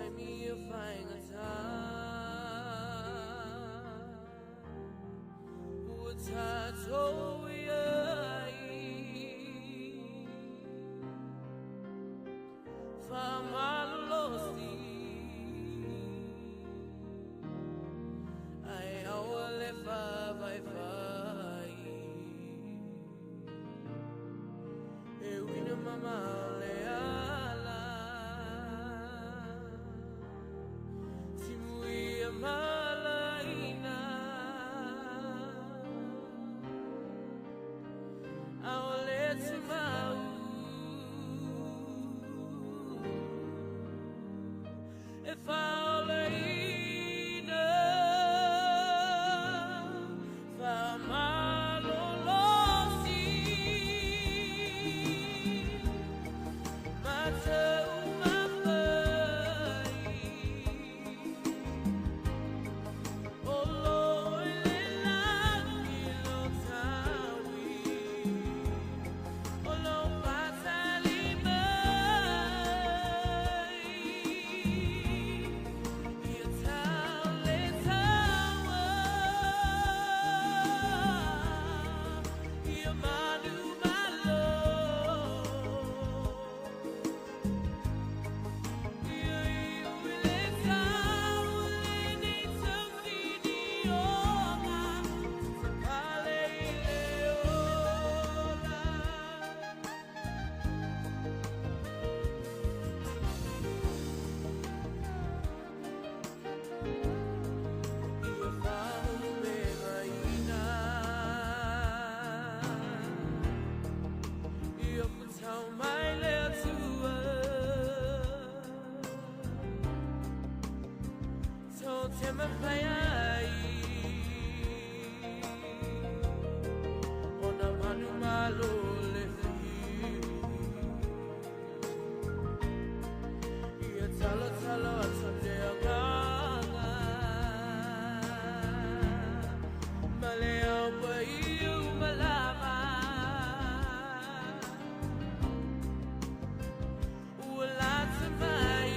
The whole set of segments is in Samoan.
Taimi e faigata ua tatou i ai faamalolosi ae aua le faavaivai e uina mamao le ala timuia malaina aole tumau e faolaina faamalolosi mataumafai o lo i le lagi lo taui o lo faatali mai ia tau le taua ia manumalo ia iu i le tau lenei tausinioga te pale i le ola. Ia faaulumegaina ia futau mai le Atua tou te mafai ai ona manumalo le fiu ia talotalo atu le agaga ma le au paiu malama ua lata mai.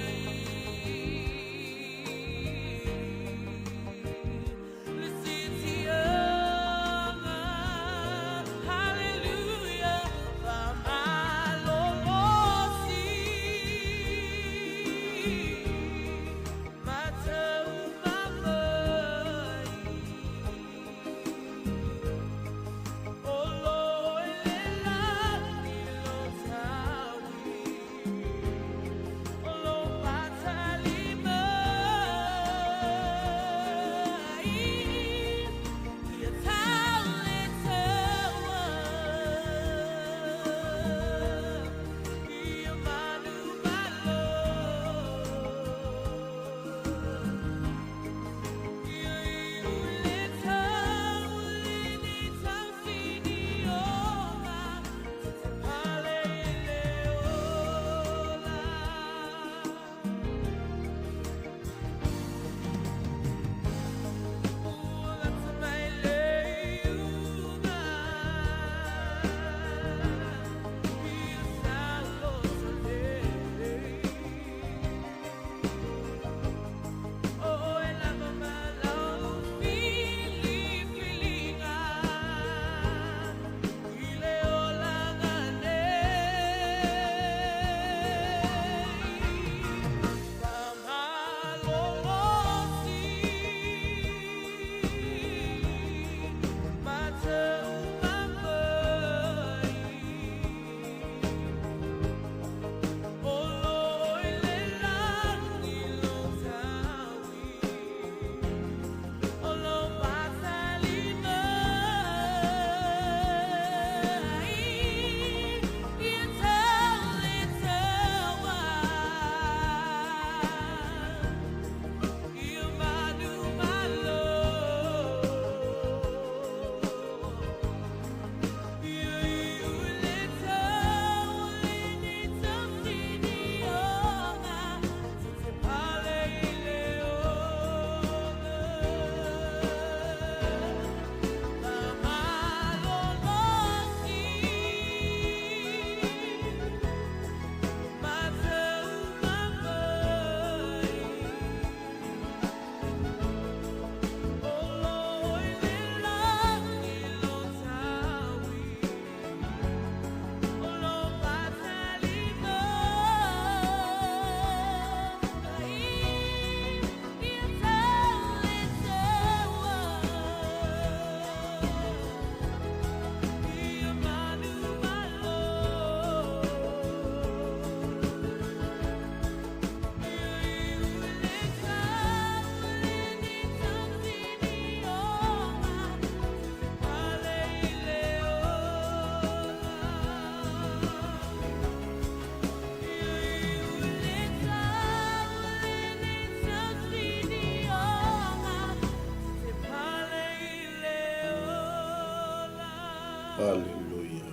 Aleluia.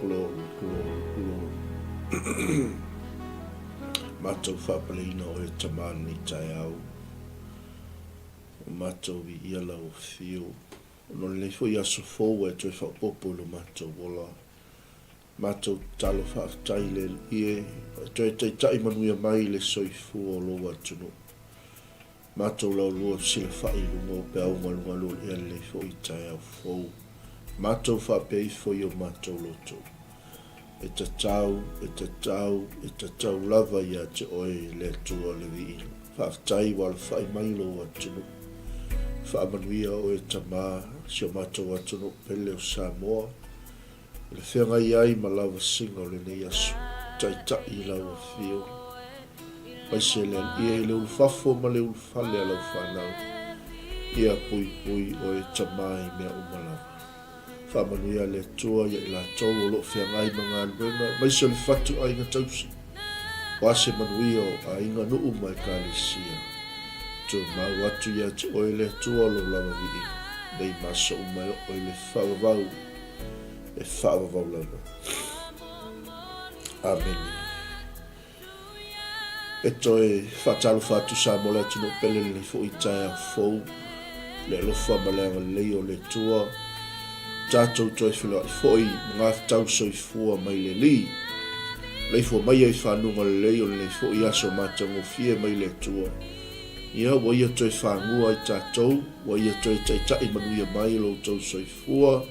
Glory, glory, glory. Matou faapaleina oe Tama lenei taeao. O matou viia lau afio. Ona o lenei foi aso fou ua e toe faaopoopo i lo matou ola. Matou tatalo faafetai i le Alii e, ua e toe taitai manuia mai le soifua o lou atunuu. Matou laulua fesilafai i luga o peau galugalu o le ea lenei foi taeao fou. Matou faapea ifo i o matou loto. E tatau, e tatau, e tatau lava ia te oe le Atua le viiga. Faafetai ua alafai mai lou atunuu. Faamanuia oe Tama, si o matou atunuu pele o Samoa. I le feagai ai ma lavasiga o lenei aso, taitai i lau afio. Aemaise le alii i le ulufafo ma le ulufale a lau fanau. Ia puipui oe Tama i mea uma lava. Faamanuia le Atua ia i latou o lo o feagai ma galuega, aemaise o le fatu aiga tausi. O a se manuia o aiga, nuu ma ekalesia. Tumau atu ia te oe le Atua lou lava viiga, nei ma aso uma e oo i le faavavau e faavavau lava. Amene. E toe faatalofa atu Samoa le atunuu pele lenei foi taeao fou, le alofa ma le agalelei o le Atua. Tatou toe feiloai foi ma gafatau soifua mai le Alii. Leifua maia i fanuga lelei o lenei foi aso matagofie mai le Atua. Ia, ua Ia toe fagua ai tatou, ua Ia toe taitai manuia mai lo outou soifua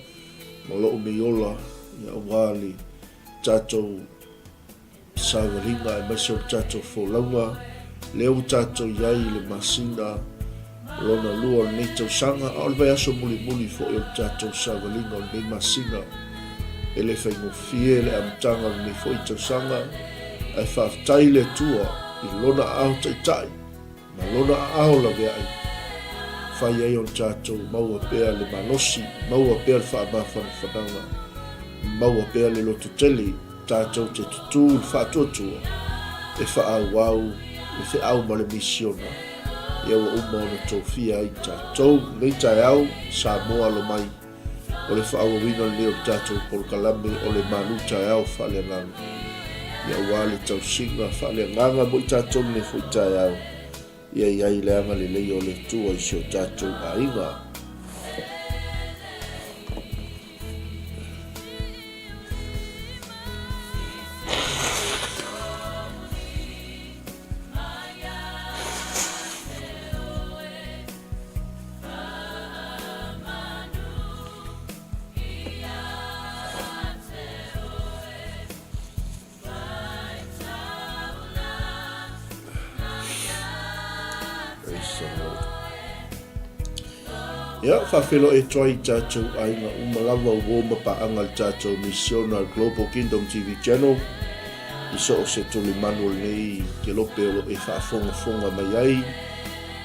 ma lou nei ola, ia aua le tatou savaliga aemaise o le tatou folauga, lea ua tatou i ai i le masina lona lua o lenei tausaga, a o le vaiaso mulimuli foi o le tatou savaliga o lenei masina. E le faigofie le amataga o lenei foi tausaga, ae faafetai i le Atua i Lona aao taitai ma Lona aao laveai, fai ai ona tatou maua pea le malosi, maua pea le faamafanafanaga, maua pea le lototele tatou te tutū i le faatuatua e faaauau le feau ma le misiona ia ua uma ona tofia ai tatou. Lenei taeao, Samoa alo mai, o le faaauauina lenei o le tatou polokalame o le Malu Taeao Faaleagaga. Ia aua le tausiga faaleagaga mo i tatou lenei foi taeao, ia i ai le agalelei o le Atua i si o tatou aiga. Praise the Lord. Ia, faafeiloai atu ai i tatou aiga uma lava uo ma paaga le tatou misiona Global Kingdom TV Channel i so o se tulimanu o lenei kelope o lo o e faafogafoga mai ai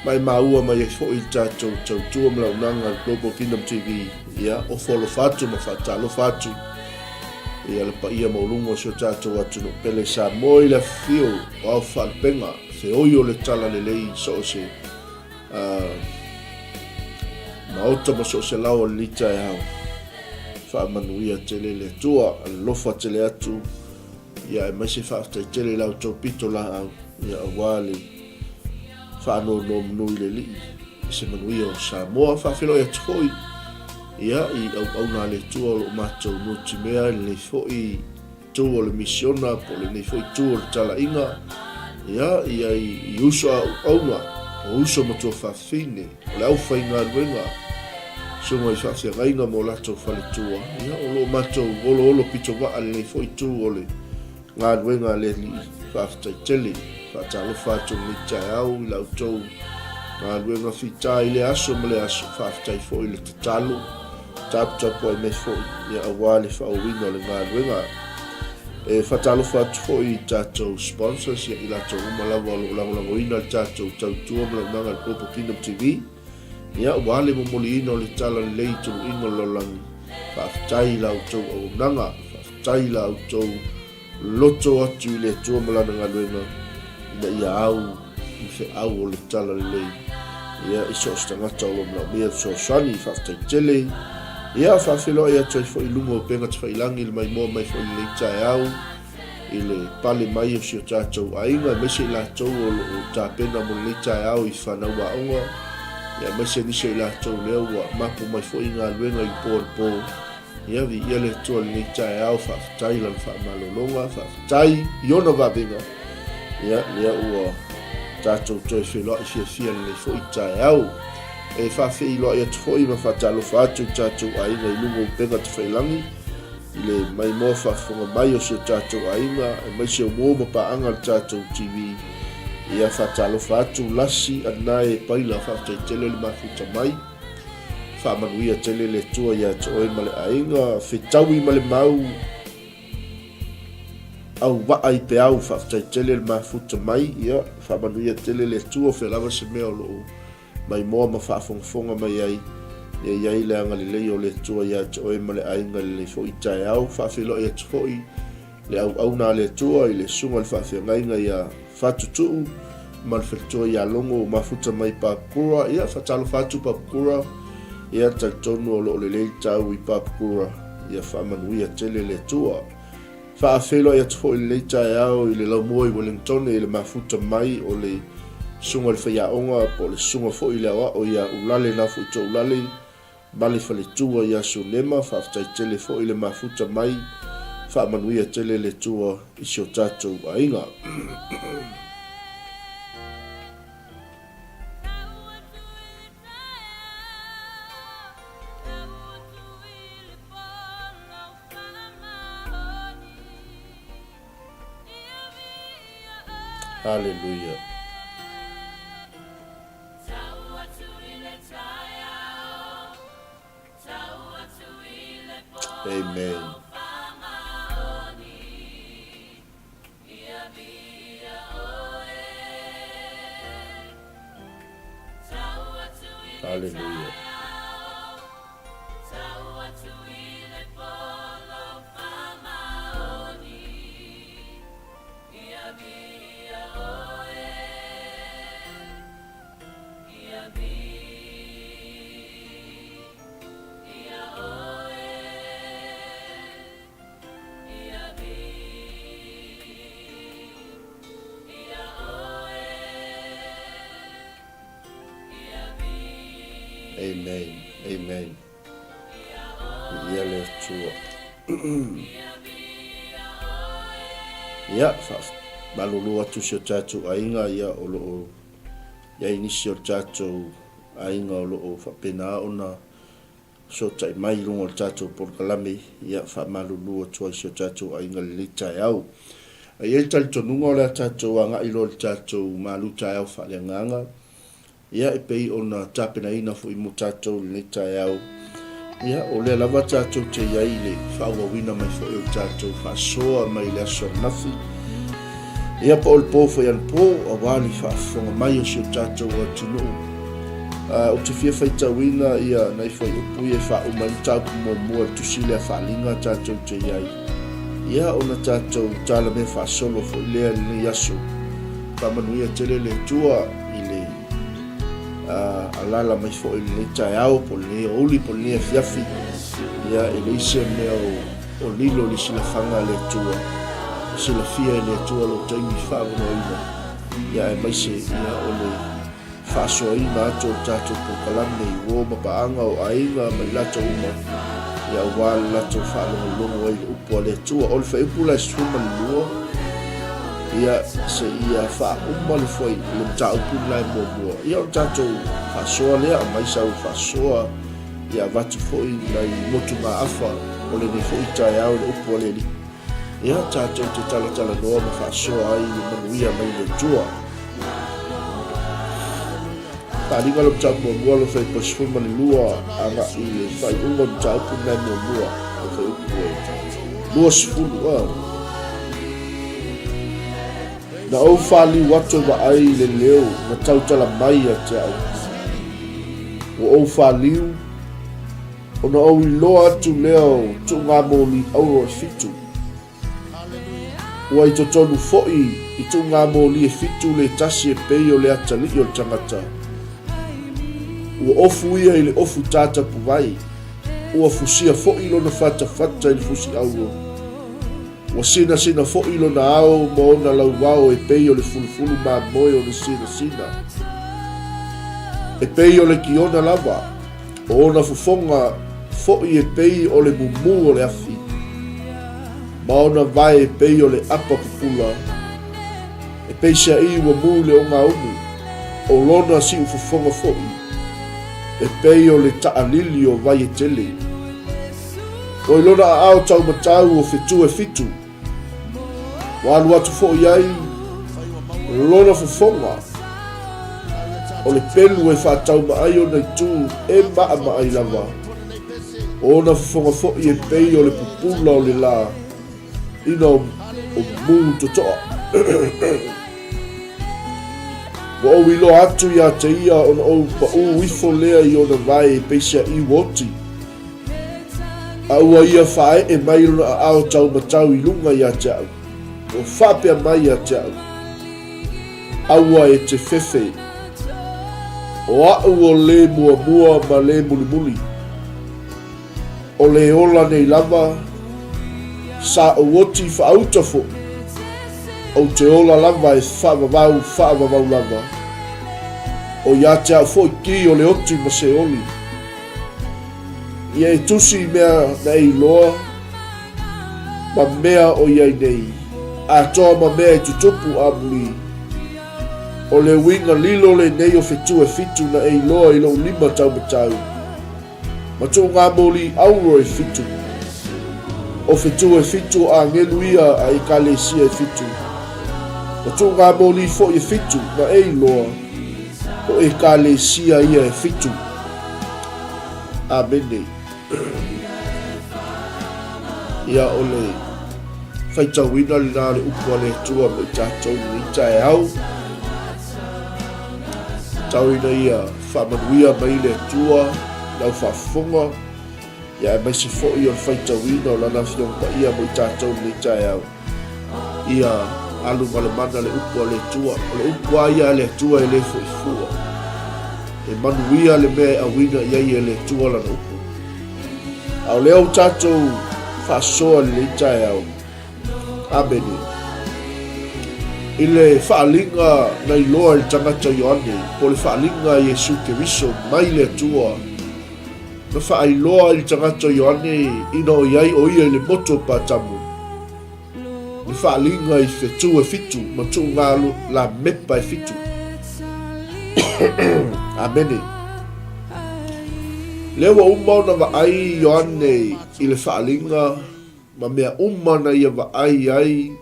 ma e maua mai ai foi le tatou tautua ma launaga a le Global Kingdom TV. Ia, ofo alofa atu ma faatalofa atu ia le paia maualuga o si o tatou atunuu pele Samoa i le afifio o ao faalupega, feoi o le talalelei i so o se maota ma so o se lao o lenei taeao. Faamanuia tele le Atua, alofa tele atu, ia aemaise faafetai tele i la outou pito laau, ia aua le faanonomanu i le Alii i se manuia o Samoa. Faafeiloai atu foi ia i auauna a le Atua o lo o matou nutimea i lenei foi itu o le misiona po o lenei foi itu o le talaiga, ia, ia i uso a auauna, o uso ma tuafafine, o le aufaigaluega, susuga i faafeagaiga ma o latou faletua, ia, o lo o matou oloolo pitovaa i lenei foi itu o le galuega a le Alii. Faafetai tele. Faatalofa atu i lenei taeao i la outou galuega fita i lea aso ma lea aso. Faafetai foi i le tatalo, taputapuai mai foi ia aua le faaauauina o le galuega. E faatalofa atu foi i tatou sponsors ia i latou uma lava o lo o lagolagoina le tatou tautua ma launaga i le Global Kingdom TV. Ia, aua le momoliina o le talalelei i tuluiga o le lalolagi. Faafetai i la outou auaunaga, faafetai i la outou loto atu i le Atua ma Lana galuega ina ia au i feau o le talalelei Ia, i so o se tagata o lo o manaomia le fesoasoani, faafetai tele. Ia, faafeiloai atu ai foi i luga o upega tafailangi i le maimoa mai foi i lenei taeao i le pale mai o si o tatou aiga, aemaise i latou o lo o tapena mo lenei taeao i fanau aoga, ia, aemaise nisi o i latou lea ua mapu mai foi i galuega i le po anapo. Ia, viia le Atua i lenei taeao, faafetai i Lana faamalologa, faafetai i Ona vavega, ia, lea ua tatou toe feiloai fiafia i lenei foi taeao. E faafeiloai atu foi ma faatalofa atu i tatou aiga i luga o upega tafailagi, i le maimoa faafofoga mai o si o tatou aiga, aemaise o uo ma paaga a le tatou TV. Ia, faatalofa atu Lasi Anae Paila, faafetai tele le mafuta mai. Faamanuia tele le Atua ia te oe ma le aiga, fetaui ma le mau, au waa i peau, faafetai tele le mafuta mai, ia, faamanuia tele le Atua, fea lava se mea o lo o maimoa ma faafogafoga mai ai, ia i ai le agalelei o le Atua ia te oe ma le aiga i lenei foi taeao, faafeiloai atu foi le auauna a le Atua i le susuga i le faafeagaiga ia Fatutuu ma le faletua ia Logo mafuta mai Papakura. Ia, faatalofa atu Papakura. Ia, talitonu o lo o lelei tau i Papakura. Ia faamanuia tele le Atua. Faafeiloai atu foi i lenei taeao i le laumua i Wellingtone i le mafuta mai o le susuga i le faiaoga po o le susuga foi i le aoao ia Ulale Nafoito Ulale ma le faletua ia Sunema, faafetai tele foi le mafuta mai, faamanuia tele le Atua i si o tatou aiga. Haleluia. Amen. Hallelujah. Amen. Amen. Ia le Atua. Ia, faamalulu atu si o tatou aiga, ia, o lo o i ai nisi o le tatou aiga o lo o faapena ona fesootai mai i luga o le tatou polokalame, ia faamalulu atu ai i si o tatou aiga i lenei taeao. E i ai le talitonuga o le a tatou agai loa i le tatou malu taeao faaleagaga, Ia, e pei ona tapenaina foi mo tatou i lenei taeao, ia, o lea lava tatou te i ai i le faaauauina mai foi o le tatou faasoa mai le aso ananafi, ia, po o le po foi anapo, aua le faafofoga mai o si o tatou atunuu. Uh, ou te fia faitauina ia nai fuaiupu ia e faauma ai le mataupu muamua i le tusi lea faaaliga tatou te i ai. Ia, ona tatou talamea faasolo foi lea i lenei aso. Faamanuia tele le Atua. i le alaala mai foi i lenei taeao po o lenei aoauli po o lenei afiafi, ia e leai se mea o lilo i le silafaga a le Atua, e silafia e le Atua lou taimi faavanoaina, ia aemaise ia o le faasoaina atu o le tatou polokalame i uo ma paaga o aiga ma i latou uma, ia aua le latou faalogologo ai i le upu a le Atua. O le fuaiupu la e 12, ia seia faauma le foi le mataupu lena e muamua, ia o le tatou faasoa lea, aumai sau faasoa, ia avatu foi nai motugaafa o lenei foi taeao i le upu a le Alii, ia tatou te talatalanoa ma faasoa ai le manuia mai le Atua. Taaliga le mataupu muamua lo fuaiupu 12 agai i le faaiuga o le mataupu lena e muamua, lo fuaiupu e 20. A. Na ou faliu atu e vaai i le leo na tautala mai ia te au. Ua ou faliu, ona ou iloa atu lea o tuugamoli auro e fitu. Ua i totonu foi i tuugamoli e fitu le tasi e pei o le atalii o le tagata. Ua ofu ia i le ofu tatapuvai, ua fusia foi lona fatafata i le fusi auro. Ua sinasina foi lona ao ma ona lauao e pei o le fulufulu mamoe o le sinasina. E pei o le kiona lava, o ona fofoga foi e pei o le mumu o le afi, ma ona vae e pei o le apa pupula. E peiseai ua mu le ogaumu, o lona siufofoga foi, e pei o le taalili o vai e tele. Ua i lona aao taumatau o fetu e fitu, ua alu atu foi ai lona fofoga, o le pelu e faataumaai ona itu e maamaai lava, o ona fofoga foi e pei o le pupula o le la, ina o mu totoa. Ua ou iloa atu iā te ia ona ou paʻū ifo lea i ona vae e peiseaʻi ua oti. A ua ia faaee mai lona aao taumatau i luga iā te aʻu. Ua faapea mai iā te aʻu, Aua e te fefe, o aʻu o lē muamua ma lē mulimuli. O le ola nei lava, sa ou oti faauta foi, ou te ola lava e faavavau faavavau lava. O ia te au foi ki o le oti ma se oli. Ia e tusi i mea na e iloa, ma mea o iai nei, atoa ma mea e tutupu amuli. O le uiga lilo lenei o fetu e fitu na e iloa i lou lima taumatau. Ma tuuga moli auro e fitu. O fetu e fitu o agelu ia a ekalesia e fitu. O tuuga moli foi e fitu na e iloa, o ekalesia ia e fitu. Amene. Ia o le faitauina lena o le upu a le Atua mo i tatou lenei taeao. Tau ina ia faamanuia mai le Atua i lau faafofoga, ia aemaise foi o le faitauina o Lana Afioga Paia mo i tatou lenei taeao. Ia alu ma le mana le upu a le Atua. O le upu lava ia a le Atua e le foi fua. E manuia le mea e auina i ai e le Atua Lana upu. A o lea ua tatou faasoa i lenei taeao, Amene. I le faaaliga na iloa e le tagata Ioane, po o le faaaliga a Iesu Keriso mai le Atua, na faailoa i le tagata Ioane ina o i ai o ia i le motu o Patamo, le faaaliga i fetu e fitu ma tuuga lamepa e fitu. Amene. Lea ua uma ona vaai Ioane i le faaaliga ma mea uma na ia vaai ai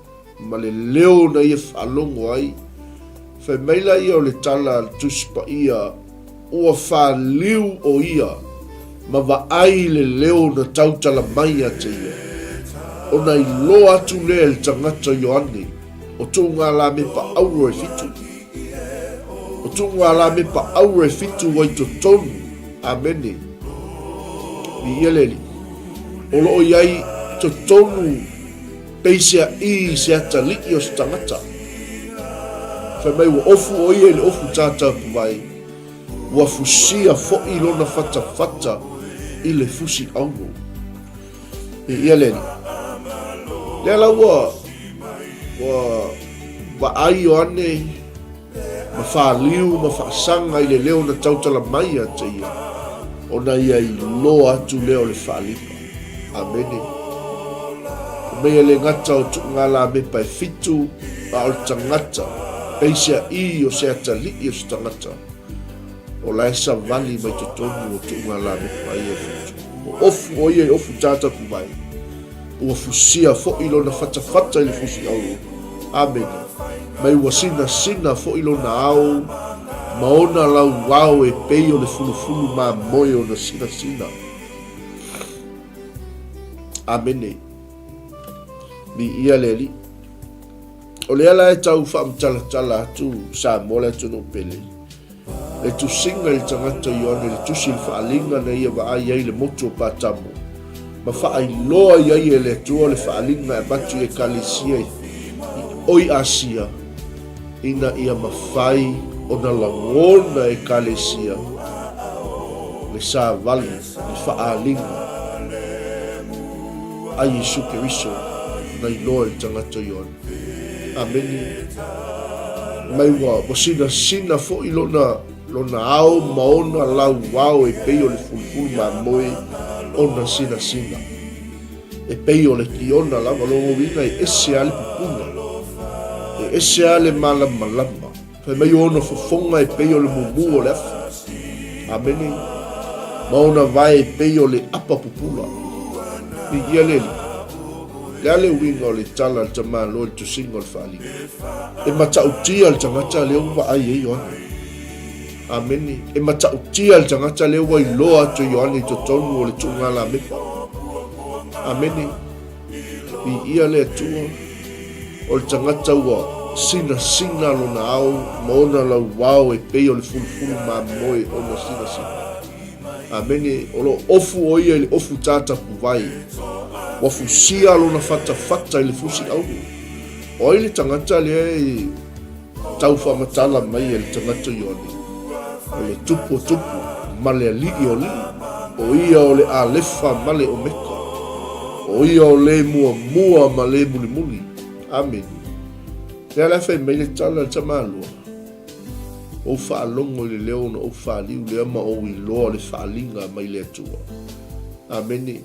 ma le leo na ia faalogo ai, fai mai la ia o le tala a le Tusi Paia, ua faliu o ia ma vaai i le leo na tautala mai ia te ia, ona iloa atu lea e le tagata Ioane, o tuuga lamepa auro e fitu. O tuuga lamepa auro e fitu ua i totonu. Amene. Viia le Alii. O lo o i ai totonu peiseaʻī i se atalii o se tagata. Fai mai ua ofu o ia i le ofu tātāpuwai, ua fusia foʻi lona fatafata i le fusi auro. Viia le Alii. Lea la ua, ua vaai Ioane ma faliu ma faasaga i le leo na tautala mai ia te ia, ona ia iloa atu lea o le faaliga. Amene. O mea e le gata o tuuga lamepa e fitu, a o le tagata, peiseaʻī o se atalii o se tagata, o la e savali mai totonu o tuuga lamepa ia e fitu. O ofu o ia i ofu tātapu mai. Ua fusia foi lona fatafata i le fusi auro. Amene. Mai ua sinasina foi lona ao ma ona lauao e pei o le fulufulu mamoe ona sinasina. Amene. Viia le Alii. O lea la e tau faamatalatala atu Samoa le atunuu pele. Le tusiga i le tagata Ioane, le tusi i le faaaliga na ia vaai ai le motu o Patamo, ma faailoa i ai e le Atua le faaaliga e avatu i Ekalesia i oi Asia, ina ia mafai ona lagona e Ekalesia. Le savali, le faaaliga a Iesu Keriso na iloa e le tagata o Ioane. Amene. Mai ua, ua sinasina foi lona, lona ao ma ona lauao e pei o le fulufulu mamoe ona sinasina. E pei o le kiona lava, lona uiga e ese lava le pupula, e ese lava le malamalama. Fai mai ona fofoga e pei o le mumu o le afi. Amene. Ma ona vae e pei o le apa pupula. Viia le Alii. Le a le uiga o le tala a le tamaloa i le tusiga o le faaaliga? E matautia le tagata lea ua vaai ai Ioane. Amene. E matautia le tagata lea ua iloa atu e Ioane i totonu o le tuugalamepa. Amene. Viia le Atua, o le tagata ua sinasina lona ao ma ona lauao e pei o le fulufulu mamoe ona sinasina. Amene. O lo o ofu o ia i le ofu tātapuvai. Ua fusia lona fatafata i le fusi auro. O ai le tagata lea e tau faamatala mai e le tagata Ioane, o le Tupu o tupu ma le Alii o alii, o ia o le Alefa ma le Omeka, o ia o le Muamua ma le Mulimuli. Amene. Lea la e fai mai le tala a le Tamaloa, Ou faalogo i le leo ona ou faliu lea ma ou iloa le faaliga mai le Atua. Amene.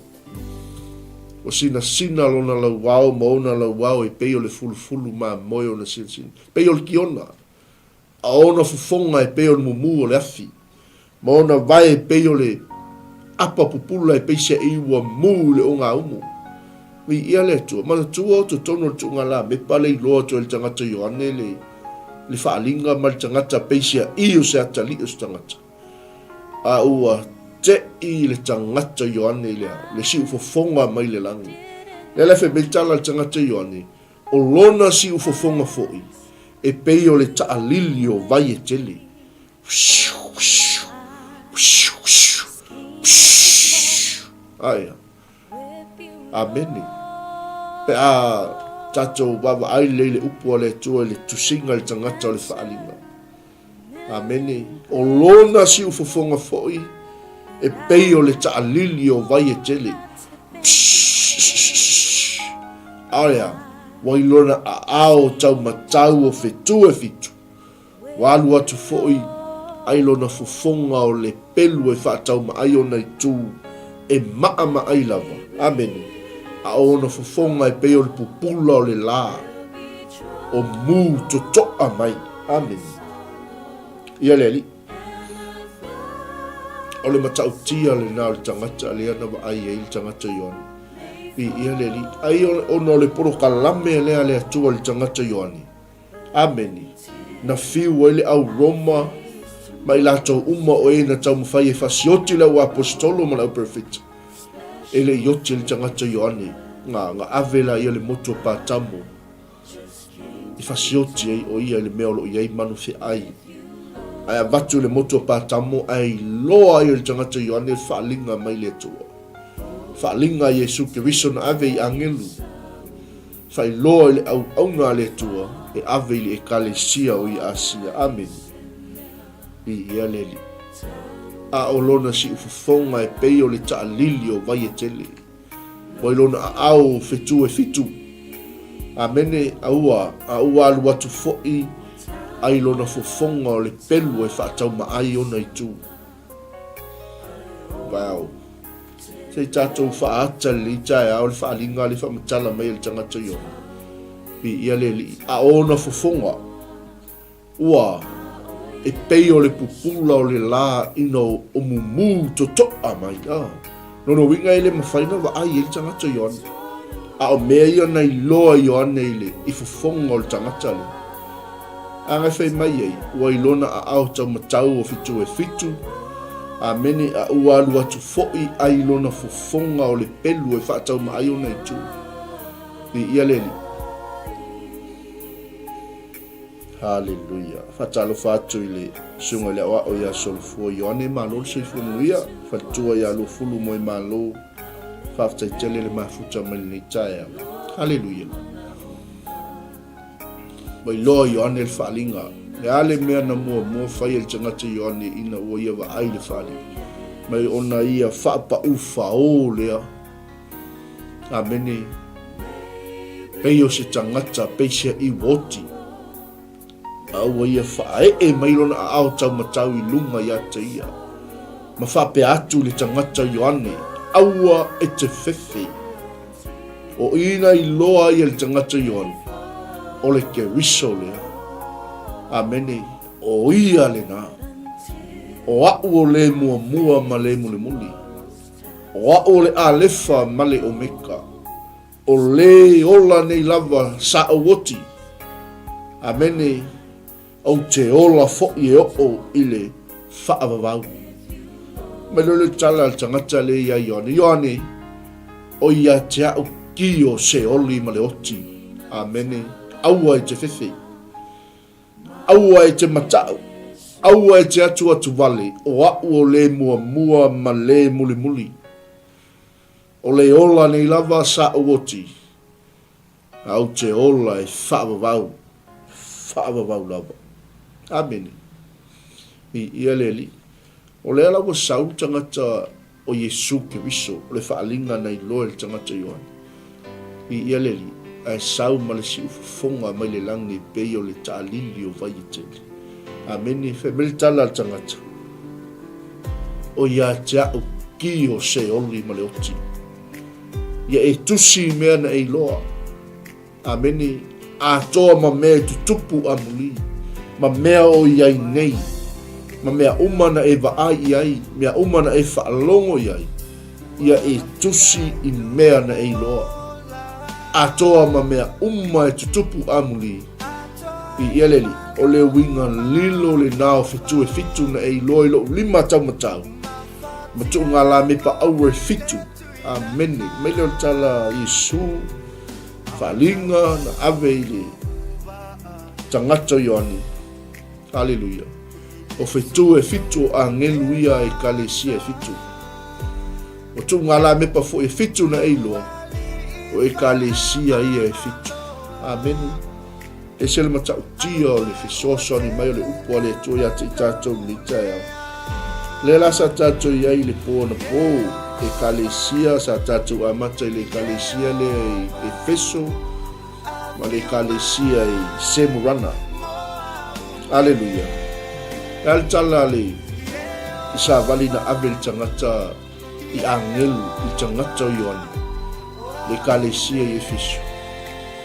Ua sinasina lona lauao ma ona lauao e pei o le fulufulu mamoe ona sinasina, pei o le kiona, a o ona fofoga e pei o le mumu o le afi, ma ona vae e pei o le apa pupula e peiseai ua mu i le ogaumu. Viia le Atua. Manatua o totonu o le tuugalamepa le iloa atu ai le tagata Ioane le, le faaaliga ma le tagata peiseai o se atalii o se tagata. A ua te'i le tagata Ioane i le ao, le siufofoga mai le lagi. Lea la e fai mai le tala a le tagata Ioane, o lona siufofoga foi, e pei o le taalili o vai e tele. Aia. Amene. Pe a tatou vaavaai lelei i le upu a le Atua i le tusiga i le tagata o le faaaliga. Amene. O lona siufofoga foi e pei o le taalili o vai e tele. Aole a, ua i lona aao taumatau o fetu e fitu. Ua alu atu foi ai lona fofoga o le pelu e faataumaai ona itu e maʻamaʻai lava. Amene. A o ona fofoga e pei o le pupula o le lā o mū totoʻa mai. Amene. Ia le Alii. O le matautia lena o le tagata lea na vaai ai le tagata Ioane. Viia le Alii. Ai ona o le polokalame lea a le Atua i le tagata Ioane. Amene. Na fiu ai le au Roma ma i latou uma o e na taumafai e fasioti le au aposetolo ma le au perofeta. E le i oti le tagata Ioane, na, na ave la ia le motu o Patamo i fasioti ai o ia i le mea o lo o i ai manu feai. Ae avatu i le motu o Patamo ae iloa ai e le tagata Ioane le faaaliga mai le Atua. Faaaliga a Iesu Keriso na ave i agelu. Faailoa i le auauna a le Atua e ave i le Ekalesia o i Asia. Amene. Viia le Alii. A o lona siufofoga e pei o le taalili o vai e tele. Ua i lona aao o fetu e fitu. Amene, a ua, a ua alu atu foi ai lona fofoga o le pelu e faataumaai ona itu. Wow. Se i tatou faaata lelei taeao le faaaliga le faamatala mai a le tagata i ona. Viia le Alii. A o ona fofoga, ua e pei o le pupula o le lā ina o mumu totoa mai. Ah. Lona uiga e le mafai na vaai ai le tagata Ioane. A o mea ia na iloa Ioane i le i fofoga o le tagata lea. A na fai mai ai, ua i lona aao taumatau o fitu e fitu, Amene, a ua alu atu foi ai lona fofoga o le pelu e faataumaai ona itu. Viia le Alii. Haleluia. Faatalofa atu i le Susuga i le Aoao ia Solofua Ioane, malo le soifua manuia, faletua ia Luafulu Moemalo, faafetai tele le mafuta mai lenei taeao. Haleluia. Ua iloa Ioane le faaaliga. Le a le mea na muamua fai e le tagata Ioane ina ua ia vaai le faaaliga? Mai ona ia faapaʻu faō lea. Amene. Pei o se tagata peisia i oti. A ua ia faaee mai lona aao taumatau i luga iā te ia, ma faapea atu i le tagata o Ioane, Aua e te fefe. O i na iloa ai e le tagata o Ioane, o le Keriso lea. Amene. O ia lena. O aʻu o le muamua ma le mulimuli. O aʻu o le Alefa ma le Omeka. O le ola nei lava sa ou oti. Amene, ou te ola foʻi e oo i le faavavau. Mai loa le tala a le tagata le ia Ioane, Ioane, o ia te aʻu ki o Seoli ma le oti. Amene, aua e te fefe. Aua e te mataʻu, aua e te atuatu wale, o aʻu o le muamua ma le mulimuli. O le ola nei lava sa ou oti, a ou te ola e faavavau, faavavau lava. Amene. Viia le Alii. O lea la ua sau le tagata o Iesu Keriso, o le faaaliga na iloa e le tagata Ioane. Viia le Alii, ae sau ma le siufofoga mai le lagi e pei o le taalili o vai e tele. Amene. Fai mai le tala a le tagata, O ia te aʻu ki o Seoli ma le oti. Ia e tusi i mea na e iloa. Amene. Atoa ma mea e tutupu amuli, ma mea o i ai nei, ma mea uma na e vaai i ai, mea uma na e faalogo i ai, ia e tusi i mea na e iloa. Atoa ma mea uma e tutupu amuli, Viia le Alii, o le uiga lilo lenā o fetu e fitu na e iloa i loʻu lima taumatau, ma tuuga lamepa aua e fitu. Amene. Mai lea o le tala a Iesu, faaaliga na ave i le tagata o Ioane. Aleluia. O fetu e fitu o agelu ia a ekalesia e fitu. O tuuga lamepa foi e fitu na e iloa, o ekalesia ia e fitu. Amene. Ese le matautia o le fesoasoani mai o le upu a le Atua iā te i tātou i lenei taeao. Lea la sa tātou i ai i le pō anapō, Ekalesia, sa tātou amata i le Ekalesia lea i Efeso, ma le Ekalesia i Semurana. Aleluia. E a le tala a le i savali na ave le tagata i agelu i le tagata o Ioane, le Ekalesia i Efeso.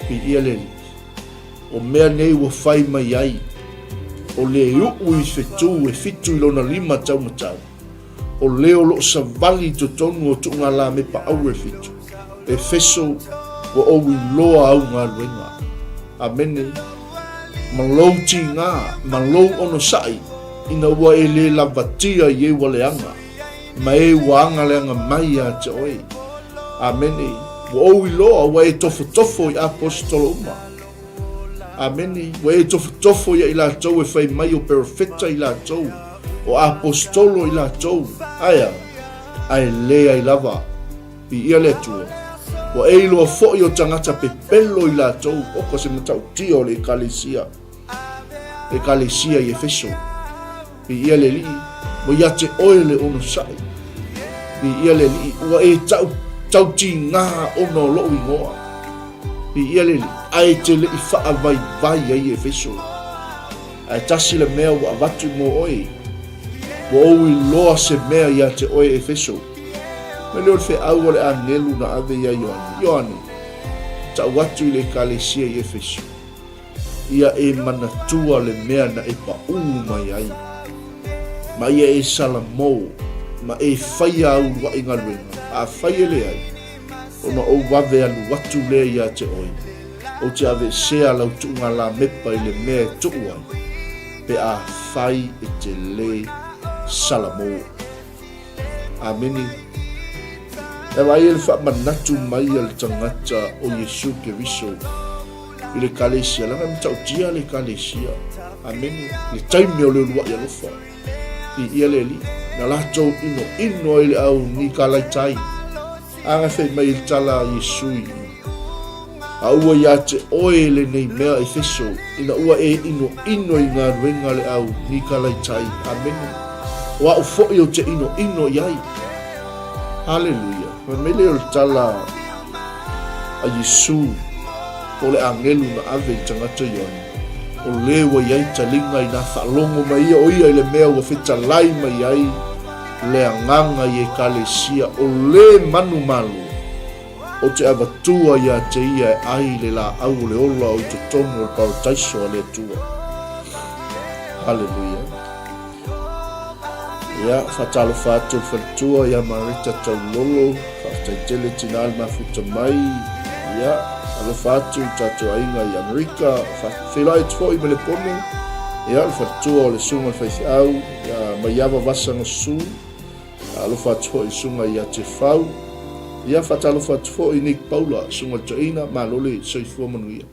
Viia le Alii. O mea nei ua fai mai ai, o le uʻu i fetū e fitu i lona lima taumatau, o le o loo savali i totonu o tuugalāmepa aua e fitu, Efeso, ua ou iloa au galuega. Amene. Ma lou tigā, ma lou onosai, ina ua e lē lavatia i e ua leaga, ma e ua aga leaga mai iā te oe. Amene. Ua ou iloa, ua e tofotofo i aposetolo uma. Amene. Ua e tofotofo ia i latou e fai mai o perofeta i latou, o aposetolo i latou. Aea, ae leai lava. Viia le Atua. Ua e iloa foi o tagata pepelo i latou, oka se matautia o le ekalesia, ekalesia i Efeso. Viia le Alii, ua ia te oe le onosai. Viia le Alii, ua e tau, tautigā ona o loʻu igoa. Viia le Alii, ae te leʻi faavaivai ai e Efeso. Ae tasi le mea ua avatu mo oe, ua ou iloa se mea ia te oe Efeso. Mai lea o le feau a le agelu na ave ia Ioane, Ioane, tau atu i le ekalesia i Efeso. Ia e manatua le mea na e paʻū mai ai, ma ia e salamō, ma e faia au uluaʻi galuega, afai e leai, ona ou vave alu atu lea iā te oe, ou te aveesea lau tuuga lamepa i le mea e tuʻu ai, pe afai e te lē salamō. Amene. E vaai ai le faamanatu mai a le tagata o Iesu Keriso i le ekalesia, leaga e matautia le ekalesia. Amene. Le taimi o le uluai alofa. Viia le Alii. Na latou inoino ai le au Nikalaitai. Aga fai mai i le tala a Iesu i A ua iā te oe lenei mea Efeso, ina ua e inoino i galuega a le au Nikalaitai. Amene. O a'u foi ou te inoino i ai. Haleluia. Fai mai lea o le tala a Iesu po o le agelu na ave i tagata Ioane, o le ua i ai taliga inā faalogo mai ia o ia i le mea ua fetalai mai ai le agaga i Ekalesia, o le manumalo o te avatua ia te ia e ai le laau o le ola o i totonu o le parataiso a le Atua. Haleluia. Ia, faatalofa atu le faletua ia Mareta Taulolo, faafetai tele tinā le mafuta mai. Ia, alofa atu i tatou aiga i Amerika, feiloai atu foi ma le pono. Ia, le faletua o le susuga i le faifeau, ia Maiava Vasaga Su, alofa atu foi i le susuga ia Tefau. Ia, faatalofa atu foi i Nick Paula, susuga i le toeaina, malo le soifua manuia.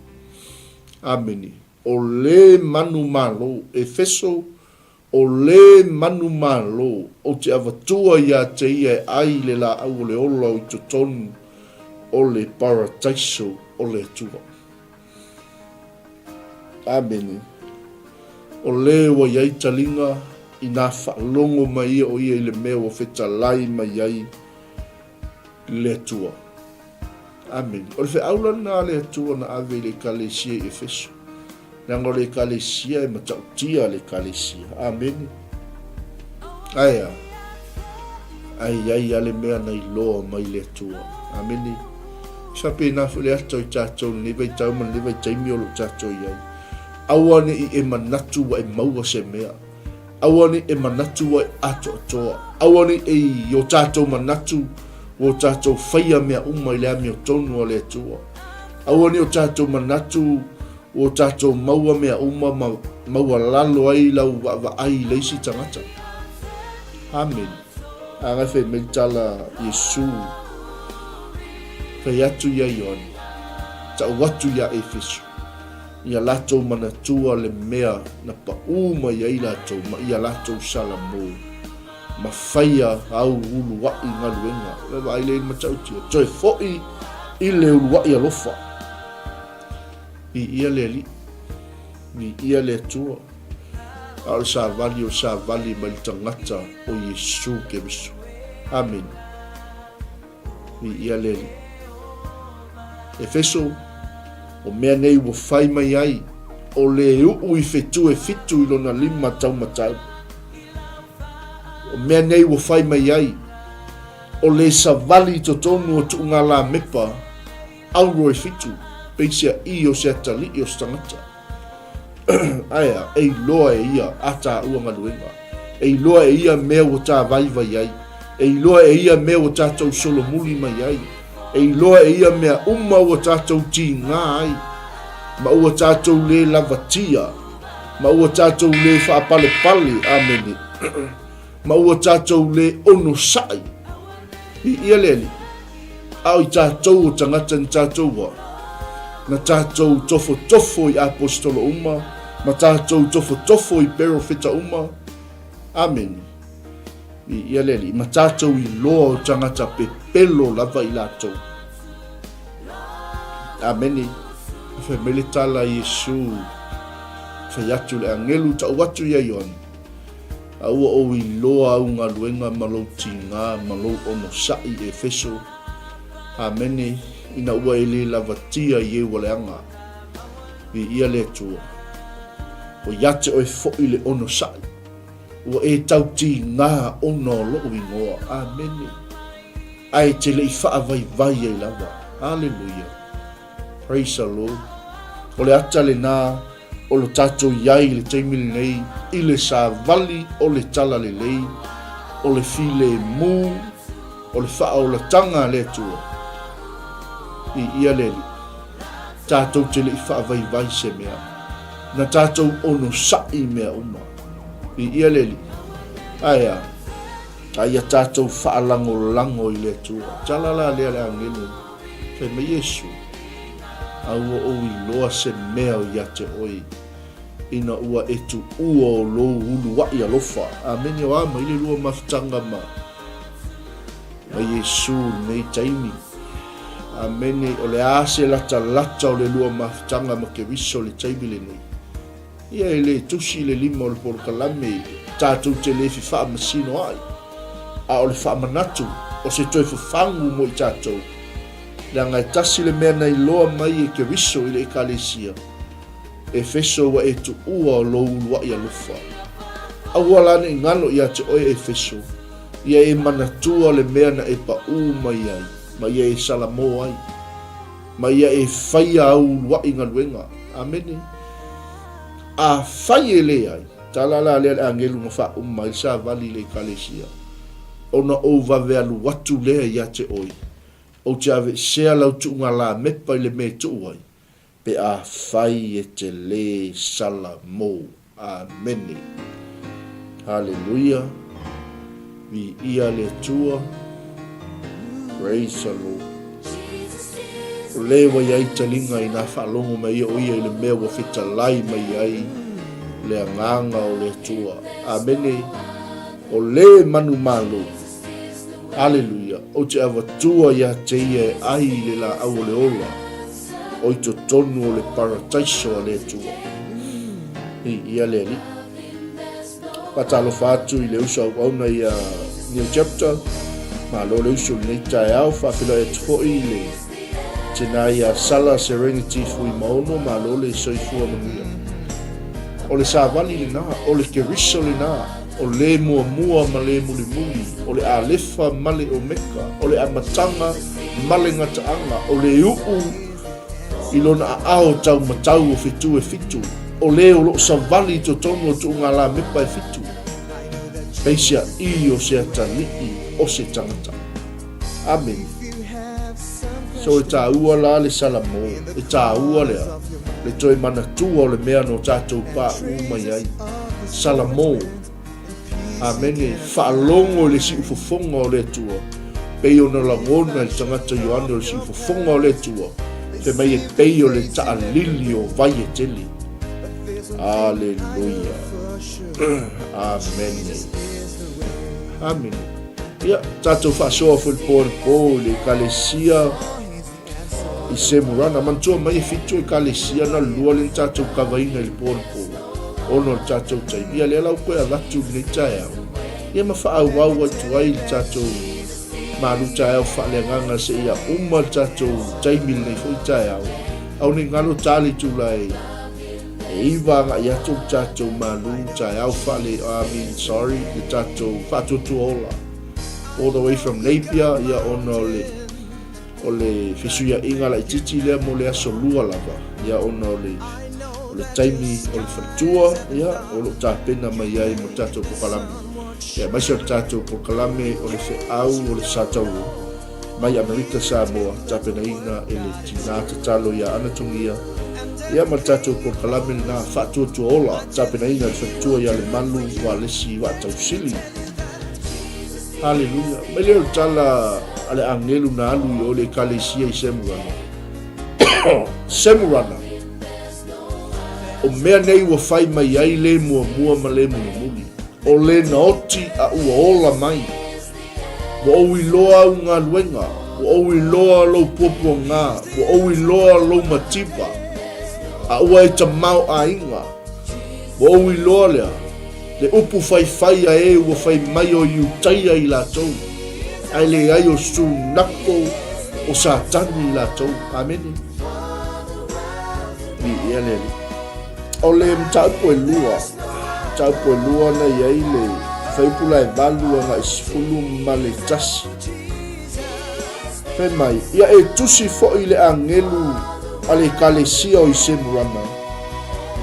Amene. O le manumalo, Efeso, O le manumalo, ou te avatua ia te ia e ai le laau o le ola o i totonu o le parataiso o le Atua. Amene. O le ua i ai taliga, inā faalogo mai ia o ia i le mea ua fetalai mai ai le Atua. Amene. O le feau la lena a le Atua na ave i le Ekalesia i Efeso. Leaga o le Ekalesia e matautia le Ekalesia. Amene. Ae a? Ae i ai lava le mea na iloa mai le Atua. Amene. E faapena foi le ata o i tatou i lenei vaitau ma lenei vaitaimi o lo o tatou i ai. Aua ne i e manatu ua e maua se mea. Aua ne i e manatu ua e atoatoa. Aua ne i i o tatou manatu ua o tatou faia mea uma i le amiotonu a le Atua. Aua ne i o tatou manatu ua o tatou maua mea uma ma maualalo ai lau vaavaai i le isi tagata. Amene. A fai mai le tala Iesu, fai atu ia Ioane, tau atu iā Efeso. Ia latou manatua le mea na paʻū mai ai latou ma ia latou salamo, ma faia au uluaʻi galuega. Le vaai lea i le matautia, toe foʻi i le uluaʻi alofa. Viia le Alii, viia le Atua, a o le savali o le savali mai le tagata o Iesu Keriso. Amene. Viia le Alii. Efeso, o mea nei ua fai mai ai, o le uʻu i fetu e fitu i lona lima taumatau. O mea nei ua fai mai ai, o le savali i totonu o tuugalamepa auro e fitu, peisia i o se atalii o se tagata. Ae a, e iloa e ia a tāua galuega. E iloa e ia mea ua tāvaivai ai. E iloa e ia mea ua tātou solomuli mai ai. E iloa e ia mea uma ua tātou tīgā ai. Ma ua tātou lē lavatia. Ma ua tātou lē faapalepale. Amene. Ma ua tātou lē onosai. Viia le Alii. A o i tātou o tagata ni tātou wa, na tātou tofotofo i aposetolo uma, ma tātou tofotofo i perofeta uma. Amene. Viia le Alii. Ma tātou i loa o tagata pepelo lava i latou. Amene. Fai mai le tala a Iesu, fai atu le agelu tau atu ia Ioane. A ua ou iloa au galuega ma lou tigā ma lou onosai i Efeso, Amene, ina ua e lē lavatia i e ua leaga. Viia le Atua. Ua ia te oe foʻi le onosai. Ua e tau tigā ona o loʻu igoa. Amene. A e te le i faavaivai ai lava. Aleluia. Praise the Lord. O le ata lenā o lo tatou i ai i le taimi lenei i le savali o le talalelei, o le filemu, o le faaolataga a le Atua. Viia le Alii. Tatou te le i faavaivai se mea. Na tatou onosai i mea uma. Viia le Alii. Ae a? A ia tatou faalagolago i le Atua. Tala la lea le agelu. Fai mai Iesu, A ua ou iloa se mea o ia te oe, ina ua e tuua o lou uluaʻi alofa. Amene, o a mai le lua mafutaga ma ma Iesu i lenei taimi. Amene, o le a se latalata o le lua mafutaga ma Keriso i le taimi lenei. Ia e le tusi le lima o le polokalame tatou te le fefaamasino ai, a o le faamanatu o se toe fafagu mo i tatou, leaga e tasi le mea na iloa mai e Keriso i le Ekalesia, Efeso ua e tuua lou uluai alofa. Aua la ne i galo ia te oe Efeso, ia e manatua le mea na e paū mai ai, ma ia e salamo ai. Ma ia e faia au uluai galuega. Amene. Afai e leai, tala la lea le agelu na faauma ai le savali i le Ekalesia, ona ou vave alu atu lea ia te oe, ou te aveesea lau tuuga lamepa i le mea e tuu ai, pe afai e te lē sala mou. Amene. Haleluia. Viia le Atua. Praise the Lord. O le ua i ai taliga i nā faalogo mai ia o ia i le mea ua fetalai mai ai le agaga o le Atua. Amene. O le manumalo. Aleluia. Ou te avatua ia te ia e ai i le laau o le ola o i totonu o le parataiso a le Atua. Viia le Alii. Faatalofa atu i le uso auauna ia New Chapter. Malo le uso i lenei taeao. Faafeiloai atu foi i le tina ia Sala Serenity Fuimaono. Malo le soifua manuia. O le savali lena, o le Keriso lena, o le muamua ma le mulimuli, o le Alefa ma le Omeka, o le amataga ma le gataaga, o le uu i lona aao taumatau o fetu e fitu, o le o loo savali i totonu o tuugalamepa e fitu, peiseaʻi o se atalii o se tagata. Amene. So e tāua la le Salamo, e tāua lea, le toe manatua o le mea no tātou pāʻū mai ai. Salamo. Amene. Faalogo i le siufofoga o le Atua, pei ona lagona i le tagata Ioane o le siufofoga o le Atua, fai mai e pei o le taalili o vai e tele. Aleluia. Amene. Amene. Ia, tatou faasoa foi le po anapo i le Ekalesia i Semurana. Manatua mai e fitu Ekalesia na le lua lea na tatou kavaina i le po anapo ona o le tatou taimi. Ia lea la ua toe avatu i lenei taeao. Ia ma faaauau atu ai le tatou malu taeao faaleagaga seia uma le tatou taimi i lenei foi taeao. Aua ne i galo ta le itula e 9 agai atu le tatou malu taeao faale, I mean sorry, le tatou faatuatua ola all the way from Napier, ia ona o le O le fesuiaiga laitiiti lea mo le aso lua lava, ia ona o le, o le taimi o le faletua, ia, o lo o tapena mai ai mo le tatou polokalame. Ia, aemaise o le tatou polokalame o le feau o le Satauro mai Amerika Samoa, tapenaina e le tina tatalo ia Ana Togia, ia ma le tatou polokalame lena Faatuatuaola, tapenaina e le faletua ia Lemalu Walesi Vaatausili. Haleluia. Mai lea o le tala a le agelu na alu i o le ekalesia i Semurana. Semurana. O mea nei ua fai mai ai le muamua ma le mulimuli. O le na oti a ua ola mai. Ua ou iloa au galuega, ua ou iloa lou puapuaga, ua ou iloa lou mativa, a ua e tamaoaiga. Ua ou iloa lea. Le upu faifai a e ua fai mai o Iutaia i latou, ae leai o sunako o Satani i latou. Amene. Viia le Alii. O le mataupu e lua, mataupu e lua na i ai le fuaiupu la e 8 agai 11. Fai mai, ia e tusi foi le agelu a le ekalesia o Isemurana,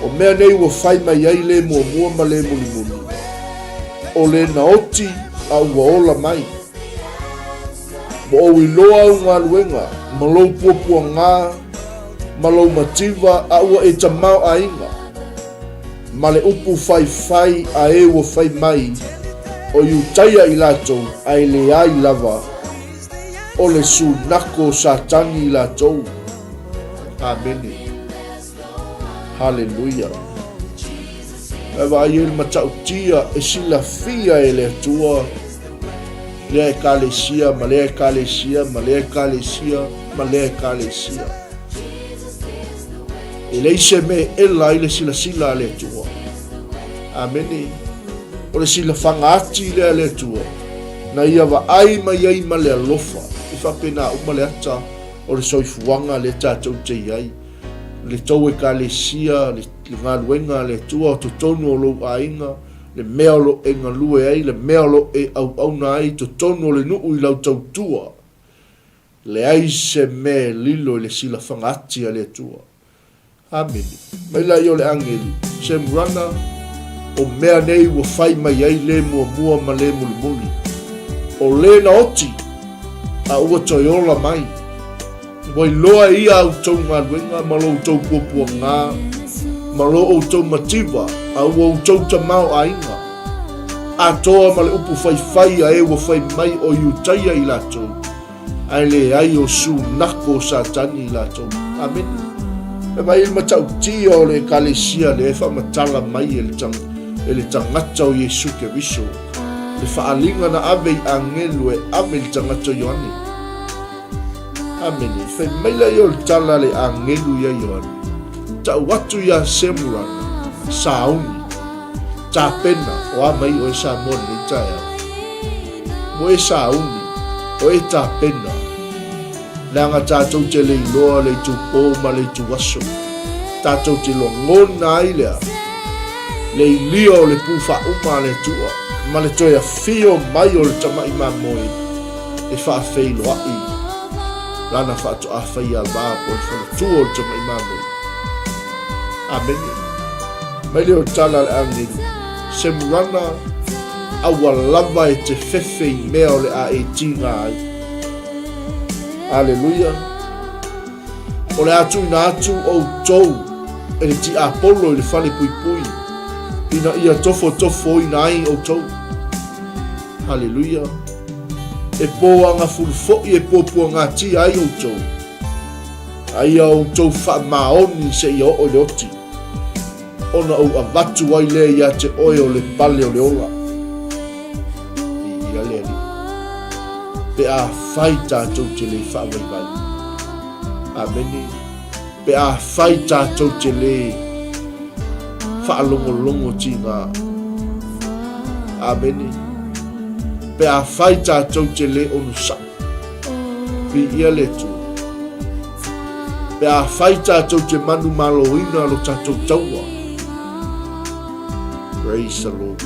O mea nei ua fai mai ai le muamua ma le mulimuli, o le na oti a ua ola mai. Ua ou iloa au galuega, ma lou puapuaga, ma lou mativa a ua e tamaoaiga, ma le upu faifai a e ua fai mai, o Iutaia i latou, ae leai lava o le sunako o Satani i latou. Amene. Haleluia. E vaai ai le matautia e silafia e le Atua lea ekalesia ma lea ekalesia ma lea ekalesia ma lea ekalesia. E leai se mea e ela ai le silasila a le Atua. Amene. O le silafaga ati lea a le Atua, na ia vaai mai ai ma le alofa, e faapena uma le ata o le soifuaga lea tatou te i ai, le tou ekalesia, le galuega a le Atua o totonu o lou aiga, le mea o lo o e galue ai, le mea o lo o e auauna ai i totonu o le nuu i lau tautua. Leai se mea e lilo i le silafaga ati a le Atua. Amene. Mai laia o le agelu, Semurana, o mea nei ua fai mai ai le muamua ma le mulimuli. O le na oti, a ua toe ola mai. Ua iloa e ia a outou galuega ma lo outou puapuaga, ma lo outou mativa, a ua outou tamaoaiga, atoa ma le upu faifai a e ua fai mai o Iutaia i latou, ae leai o sunako o Satani i latou. Amene. E vaai i le matautia o le Ekalesia lea e faamatala mai e le, e le tagata o Iesu Keriso, le faaaliga na ave i agelu e ave i le tagata o Ioane. Amene. Fai mai laia o le tala a le agelu ia Ioane, Tau atu ia Semurana, sauni, tapena, o a mai oe Samoa lenei taeao. Ua e sauni, o e tapena, leaga tatou te le iloa le itupō ma le ituaso. Tatou te logona ai lea, le ilia o le pū faauma a le Atua, ma le toe afio mai o le tamai mamoe e faafeiloai lana faatoa faia va po o le faletua o le tamai mamoe. Amene. Mai lea o le tala a le agelu, Semurana, aua lava e te fefe i mea o le a e tiga ai. Aleluia. O le a tuuina atu outou e le tiapolo i le fale puipui, ina ia tofotofoina ai outou. Haleluia. E pōagafulu foi e puapuagatia ai outou, a ia outou faamaoni seia oo i le oti. Ona ou avatu ai lea ia te oe o le pale o le ola. Viia le Alii. Pe afai tatou te le faavaivai. Amene. Pe afai tatou te le faalogologo tiga. Amene. Pe afai tatou te le onosai. Viia le Atua. Pe afai tatou te manumaloina lo tatou taua. Praise the Lord.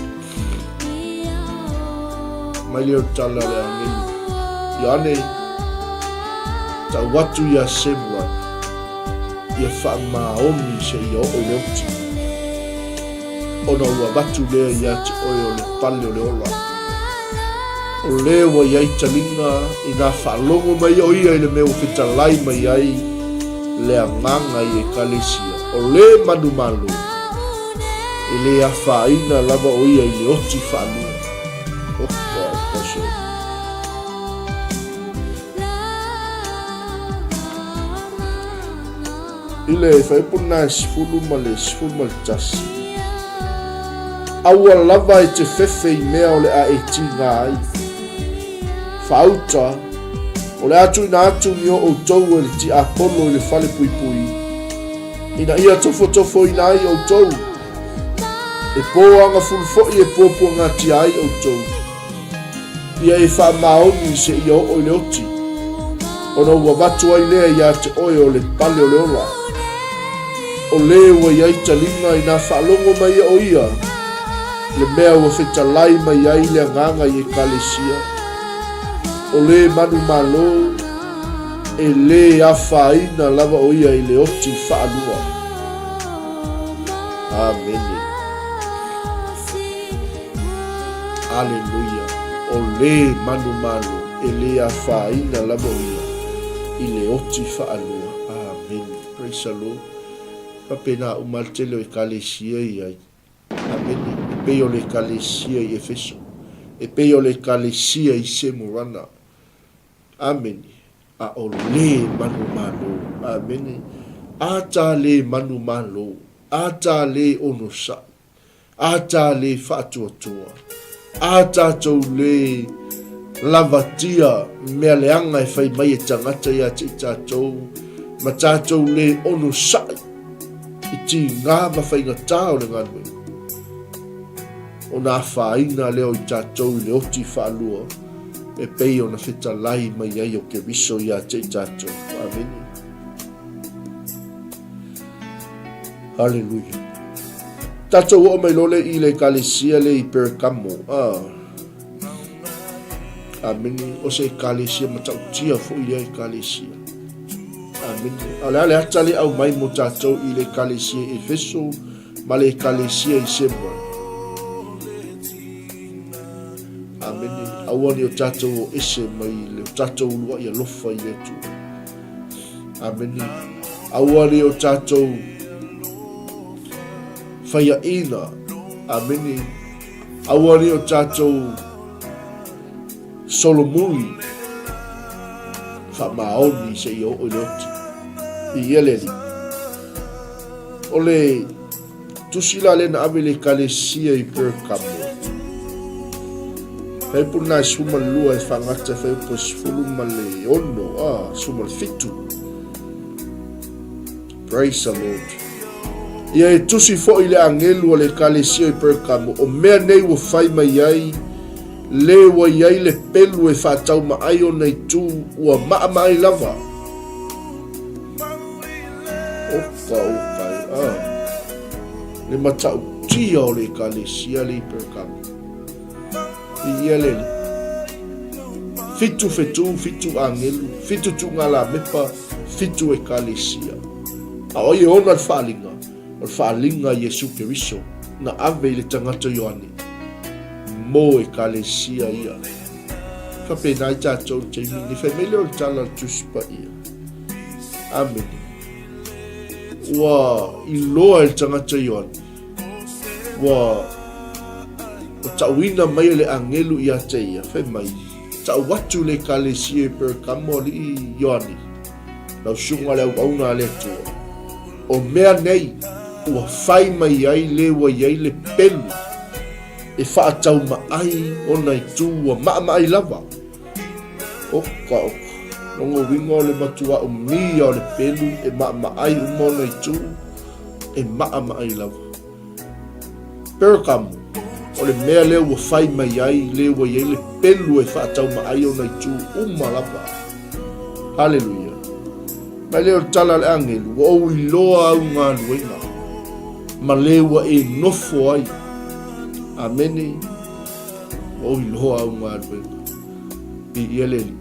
Mai lea o le tala a le agelu. Ioane, tau atu ia Samuel, ia faamaoni seia oo i le oti. Ona ua avatu lea ia te oe o le pale o le ola. O le ua i ai taliga inā faalogo mai o ia i le mea ua fetalai mai ai le agaga i Ekalesia, o le manumalo, e le afaina lava o ia i le oti faalua. Opa, opa, so. I le fuaiupu lena e 10 ma le 11, Aua lava e te fefe i mea o le a e tiga ai. Faauta, o le a tuuina atu ni o outou e le tiapolo i le fale puipui, ina ia tofotofoina ai outou, e pōagafulu foi e puapuagatia ai outou. Ia e faamaoni seia oo i le oti, ona ua avatu ai lea ia te oe o le pale o le ola. O le ua i ai taliga inā faalogo mai o ia le mea ua fetalai mai ai le agaga i Ekalesia. O le manumalo, e le afaina lava o ia i le oti faalua. Amene. Aleluia! O le manumalo e le afaina lava o ia i le oti faalua. Amene. Praise the Lord. Faapena uma le tele o Ekalesia i ai. Amene. E pei o le Ekalesia i Efeso. E pei o le Ekalesia i Semurana. Amene. A o le manumalo. Amene. A ta le manumalo. A ta le onosai. A ta le faatuatua, a tatou le lavatia mea leaga e fai mai e tagata ia te i tatou, ma tatou le onosai. I tigā ma faigata o le galuega, ona afaina lea o i tatou i le oti faalua e pei ona fetalai mai ai o Keriso ia te i tatou. Amene. Haleluia. Tatou oo mai loa lea i le ekalesia lea i Pergamo. Ah. Amene. O se ekalesia matautia foi lea ekalesia. Amene. A o le a le ata lea aumai mo tatou i le ekalesia i Efeso ma le ekalesia i Semra. Amene. Aua ne i o tatou o ese mai le o tatou uluai alofa i le Atua. Amene. Aua ne i o tatou faiaina. Amene. Aua ne i o tatou solomuli faamaoni seia oo i le oti. Viia le Alii. O le tusi la lea na ave i le Ekalesia i Pergamo. Fuaiupu lena e 12 e faagata fuaiupu e 16, ah, 17. Praise the Lord. Ia e tusi foi le agelu a le Ekalesia i Pergamo, o mea nei ua fai mai ai, le ua i ai le pelu e faataumaai ona itu ua maamaai lava. Oka, oka, e, ah. Le matautia o le Ekalesia le i Pergamo. Viia le Alii. Fitu fetu, fitu agelu, fitu tuugalamepa, fitu Ekalesia. A o ai e ona le faaaliga? O le faaaliga a Iesu Keriso na ave i le tagata Ioane mo Ekalesia ia. Faapena ai tatou i le taimi lenei. Fai mai lea o le tala a le Tusi Paia. Amene. Ua iloa e le tagata Ioane, ua ua tauina mai e le agelu ia te ia, fai mai, tau atu le Ekalesia i Pergamo alii Ioane, lau susuga le auauna a le Atua, o mea nei ua fai mai ai le ua i ai le pelu e faataumaai ona itu ua maamaai lava. Oka, oka. Lona uiga o le matuā umi o le pelu e maamaai uma ona itu, e maamaai lava. Pergamo, o le mea lea ua fai mai ai, le ua i ai le pelu e faataumaai ona itu uma lava. Haleluia. Mai lea o le tala a le agelu, ua ou iloa au galuega, ma le ua e nofo ai. Amene. Ua ou iloa au galuega. Viia le Alii.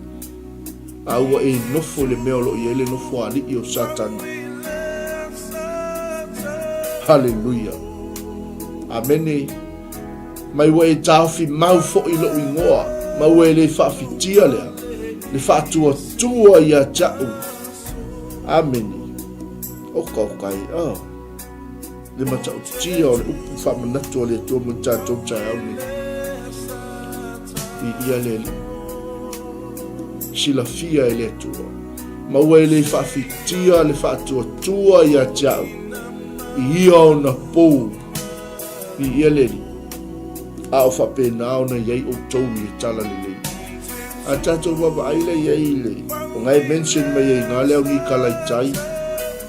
A ua e nofo i le mea o lo o i ai le nofoalii o Satani. Haleluia. Amene. Mai ua e taofi mau foi lou igoa, ma ua e le faafitia lea, le faatuatua ia te au. Amene. Oka oka e. Oh. Le matautia o le upu faamanatu a le Atua mo i tatou taeao nei. Viia le Alii. Silafia e le Atua. Ma ua e le faafitia le faatuatua ia te au i ia ona pou. Viia le Alii. A o faapena ona i ai outou i le talalelei. A tatou vaavaai la i ai i le, ona e mention mai ai i ina le au Nikalaitai,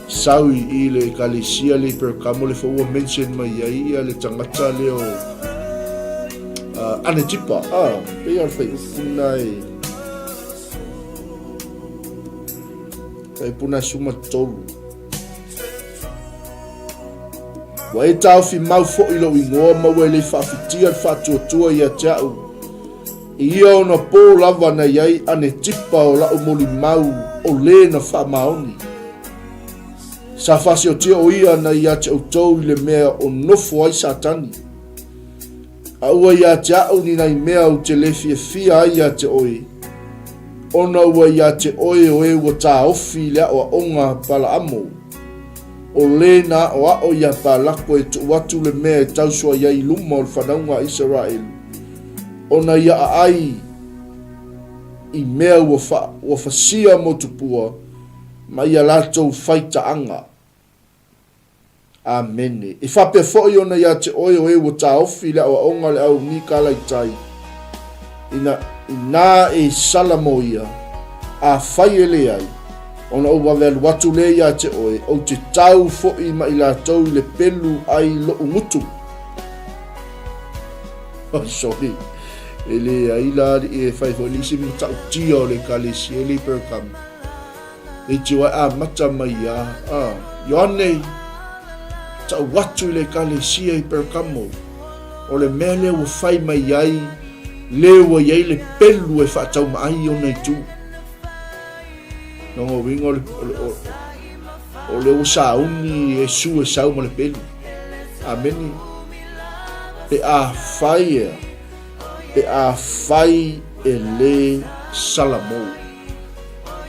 Sau i i le ekalesia le i Pergamo le foi ua mention mai ai ia le tagata lea o Anetipa. Ah, pei o le fuaiupu lena e fuaiupu lena e 13. Ua e taofi mau foi lou igoa ma ua e le faafitia le faatuatua ia te au. I ia ona pō lava na i ai Anetipa o la'u molimau o lē na faamaoni. Sa faasiotia o ia na ia te outou i le mea o nofo ai Satani. A ua ia te a'u ni nai mea ou te lē fiafia ai ia te oe, ona ua ia te oe o e ua taofi i le aʻoaʻoga a Palaamo, o lē na aʻoaʻo iā Palako e tuʻu atu le mea e tausoa i ai i luma o le fanauga a Isaraelu. Ona ia aai i mea ua fa, ua fasia motupua ma ia latou faitaaga. Amene. E faapea foi ona ia te oe o e ua taofi i le aoaoga o le au Nikalaitai, ina, inā e sala mo ia, afai e leai, Ona ou vave alu atu lea ia te oe, ou te tau foi ma i latou i le pelu ai loʻu gutu. Oh, sorry. E leai la alii e fai foi le isi matautia o le ekalesia e le i Pergamo. E te oe amata mai ia, ah, Ioane, tau atu i le ekalesia i Pergamo, o le mea lea ua fai mai ai, le ua i ai le pelu e faatauma ai ona itu. Lona uiga o le, o le, o le ua sauni Iesu e sau ma le pelu. Ameni. Pe a fai ea, pe a fai e le salamou.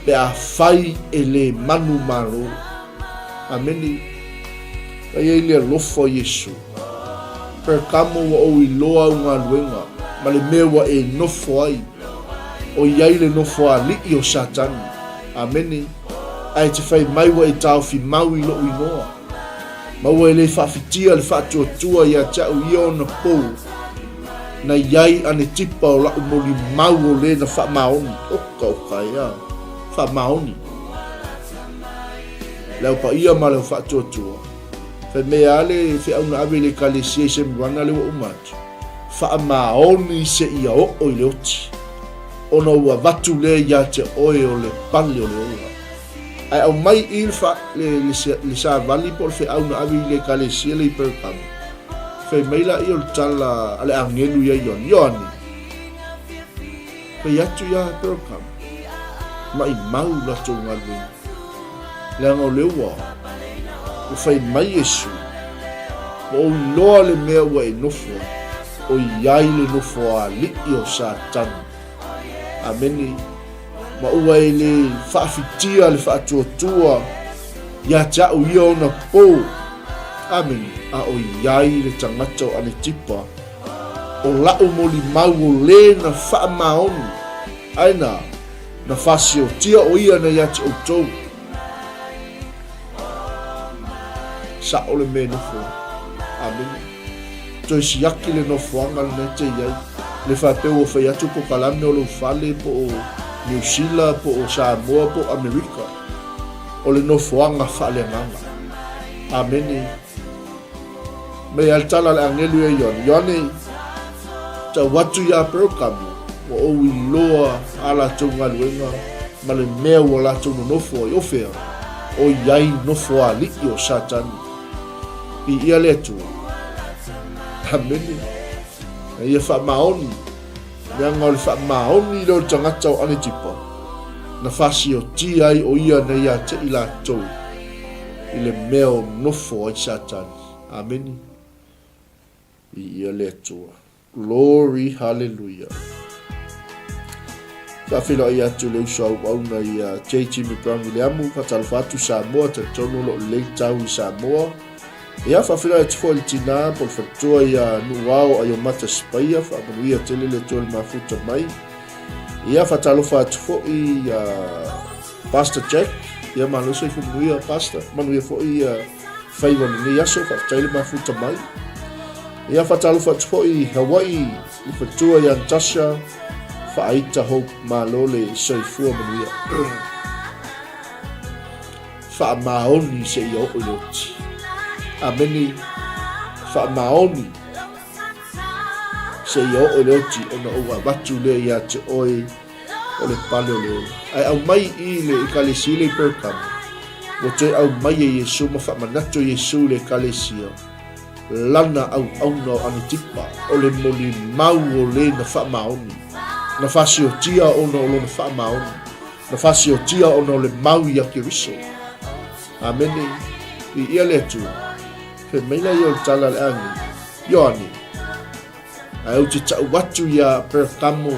Pe a fai e le manu malo. Ameni. Ka i ai le alofa o Iesu. Pergamo ua ou iloa au galuega ma le mea ua e nofo ai, o i ai le nofo aliʻi o Satani. Amene. Ae e te fai mai ua e taofi mau i loʻu inoa, ma ua e le faafitia le faatuatua ia te aʻu ia ona pou na i ai Anetipa o laʻu molimau o le na faamaoni. Oka oka e a, faamaoni. Le au paia ma le au faatuatua. Fai mea a le feau na ave i le Ekalesia i Semurana lea ua uma atu, faamaoni seia oo i le oti, ona ua avatu lea ia te oe o le pale o le ola. Ae aumai i le, fa, le, le, le savali po o le feau na ave i le Ekalesia lea i Pergamo. Fai mai laia o le tala a le agelu ia Ioane, Ioane, Fai atu iā Pergamo, maʻimau latou galuega, leaga o le ua, ua fai mai Iesu, Ua ou iloa le mea ua e nofo ai, ʻoiai le nofo aliʻi o Satani. Amene. Ma ua e le faafitia le faatuatua ia te aʻu ia ona pō. Amene. A ʻoiai le tagata o Anetipa, O laʻu molimau o lē na faamaoni, ae na, na fasiotia ʻo ia na ia te ʻoutou. Saʻo le mea e nofo ai. Amene. Toe siaki le nofoaga lena e te i ai. Le faapea ua fai atu pokalame o lou fale po o Niu Sila po o Samoa po o Amerika. O le nofoaga faaleagaga. Amene. Mai a le tala a le agelu ia Ioane, Ioane, tau atu iā Pergamo, ua ou iloa a latou galuega ma le mea ua latou nonofo ai, o fea? ʻOiai nofo aliʻi o Satani. Piia le Atua. Amene. Na ia faamaoni, leaga o le faamaoni lea o le tagata o Anetipa, na fasiotia ai ʻo ia na ia te i latou i le mea o nofo ai Satani. Amene. Viia le Atua. Glory hallelujah. Faafeiloai atu le uso auauna ia J. Jimmy Brown Wiliamu, faatalofa atu Samoa, talitonu o lo o lelei tau i Samoa. Ia, faafeiloai atu foi i le tina po o le faletua ia Nuuao Aiomata Sipaia, faamanuia tele le Atua i le mafuta mai. Ia, faatalofa atu foi ia Pastor Jack, ia malo soifua manuia Pastor, manuia foi ia faiva o lenei aso, faafetai le mafuta mai. Ia, faatalofa atu foi i Hawaii, i faletua ia Natasha, Faaita Hope, malo le soifua manuia. Faamaoni seia oo i le oti. Amene. Faamaoni seia oo i le oti ona ou avatu lea ia te oe o le pale o le ola. Ae aumai i le ekalesia i le Pergamo, ua toe aumai e Iesu ma faamanatu e Iesu i le ekalesia lana auauna o Anetipa, o le molimau o le na faamaoni, na fasiotia ona o lona faamaoni. Na fasiotia ona o le mau ia Keriso. Amene. Viia le Atua. Fai mai la ia o le tala a le agelu, Ioane, ae ou te tau atu iā Pergamo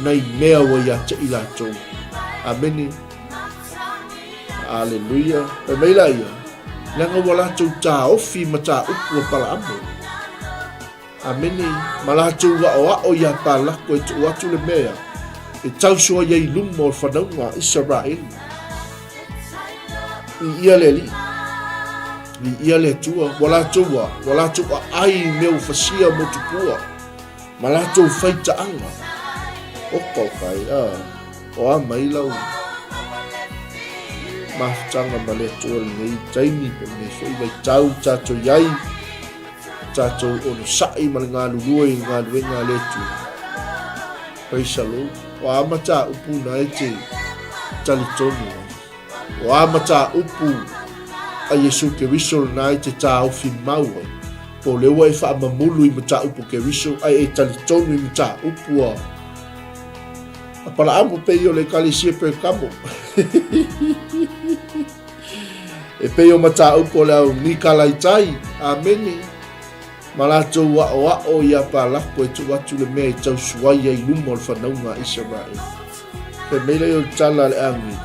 nai mea ua ia te i latou. Amene. Aleluia. Fai mai la ia, leaga ua latou taofi mataupu a Palaamo. Amene. Ma latou aʻoaʻo iā Palako e tuu atu le mea e tauso ai ai i luma o le fanauga a Isaraelu. Viia le Alii. Viia le Atua. Ua latou a, ua latou aai i mea ua fasia mo tupua, ma latou faitaaga. Oka oka e, a, o a mai lau. mafutaga ma le Atua i lenei taimi po o lenei foi vaitau tatou i ai, tatou onosai ma le galulue i le galuega a le Atua. Praise the Lord. O a mataupu na e te talitonu ai? O a mataupu a Iesu Keriso lena e te taofi mau ai? Po o lea ua e faamamulu i mataupu o Keriso ae e talitonu i mataupu a Apalaamu pei o le Ekalesia Perkamo. E pei o mataupu o le au Nikalaitai. Amene. Ma latou aʻoaʻo iā Palako e tuu atu le mea e tausuai ai i luma o le fanauga a Isaraele. Fai mai lea o le tala a le agelu,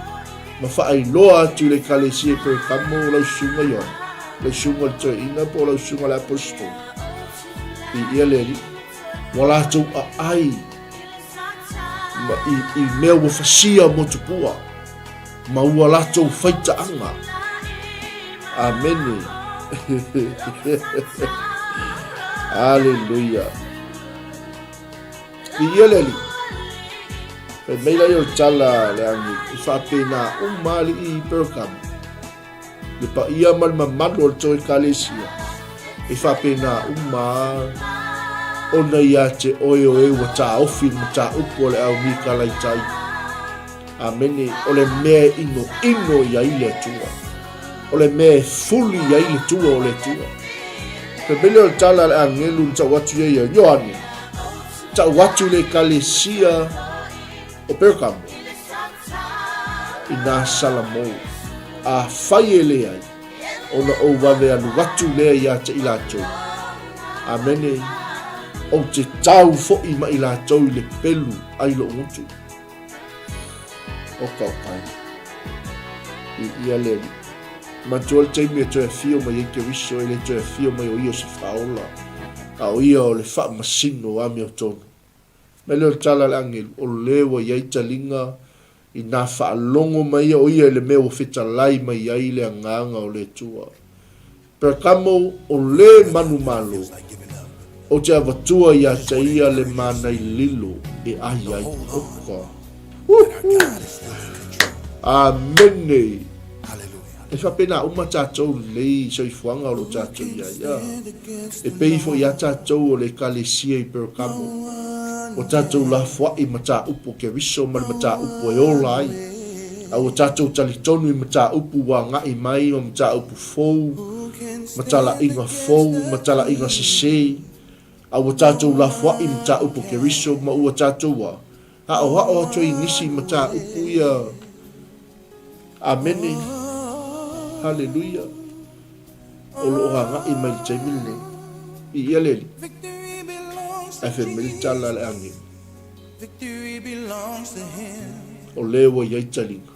ma faailoa atu i le Ekalesia i Perkamo o lau susuga Ioane, lau susuga le toeaina po o lau susuga le aposetolo. Viia le Alii. Ua latou aai ma i, i mea ua fasia mo tupua, ma ua latou faitaaga. Amene. Aleluia. Viia le Alii. Fai mai lai o le tala le agelu, e faapena uma alii i Perkamo. Le paia ma le mamalu o le tou Ekalesia, e faapena uma ona ia te oe o e ua taofi le mataupu o le au Nikalaitai. Amene. O le mea e inoino i ai le Atua. O le mea e fuli i ai le tua o le Atua. Fai mai lea o le tala a le agelu na tau atu ia ia Ioane, tau atu i le Ekalesia o Perkamo, i nā Salamo, afai e leai, ona ou vave alu atu lea iā te i latou. Amene. Ou te tau foʻi ma i latou i le pelu ai loʻu gutu. Oka oka ai. I ia le Alii. Manatua le taimi e toe afio mai ai Keriso, e le toe afio mai o ia o se faaola, a o ia o le faamasino amiotonu. Mai lea o le tala a le agelu, o le ua i ai taliga i nā faalogo mai ia o ia i le mea ua fetalai mai ai le Agaga o le Atua. Perkamo o le manumalo, ou te avatua iā te ia le mānai lilo e ai ai. Oka. Woohoo! Amene! E faapena uma tatou lenei soifuaga o lo o tatou i ai. A. E pei foi iā tatou o le Ekalesia i Perkamo, ua tatou lafoai mataupu o Keriso ma le mataupu e ola ai, a ua tatou talitonu i mataupu ua agai mai ma mataupu fou, ma talaiga fou, ma talaiga sese, a ua tatou lafoai mataupu o Keriso ma ua tatou a, aoao atu ai i nisi mataupu ia. Amene. Haleluia. O lo o agai mai le taimi lenei. Viia le Alii. Ae fai mai le tala a le agelu, O le ua i ai taliga.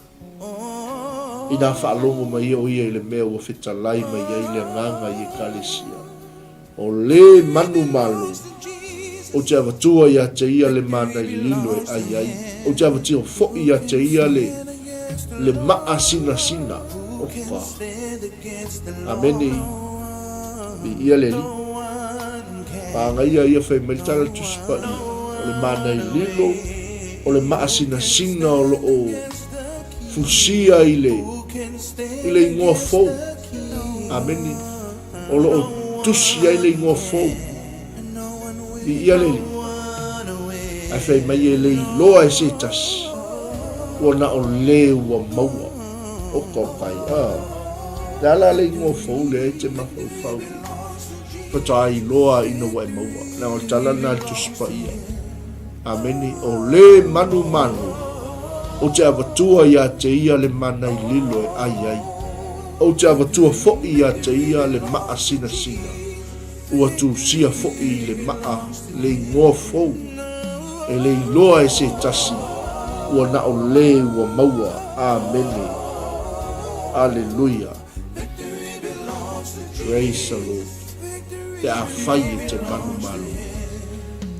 Inā faalogo mai ia o ia i le mea ua fetalai mai ai le agaga i Ekalesia. O le manumalo, ou te avatua ia te ia le mana i lilo e ai ai, ou te avatia foi ia te ia le, le maa sinasina. Opa. Amene. Viia le Alii. Pagaia ia fai mai le tala le Tusi Paia, o le mana i lilo, o le maa sinasina o lo o fusia i le, i le igoa fou. Amene. O lo o tusi ai le igoa fou. Viia le Alii. Ae fai mai e le iloa e se tasi, ua na o le ua maua. Oka o kai, a. Le a la le igoa fou lea e te mafaufau i ai? Faatoa iloa ina ua e maua. Leaga o le tala lena a le Tusi Paia. Amene. O le manumanu, ou te avatua ia te ia le mana i lilo e ai ai. Ou te avatua foi ia te ia le maa sinasina. Ua tusia foi i le maa le igoa fou, e le iloa e se tasi, ua na o le ua maua. Amene. Aleluia. Praise the Lord. Pe afai e te manumalo,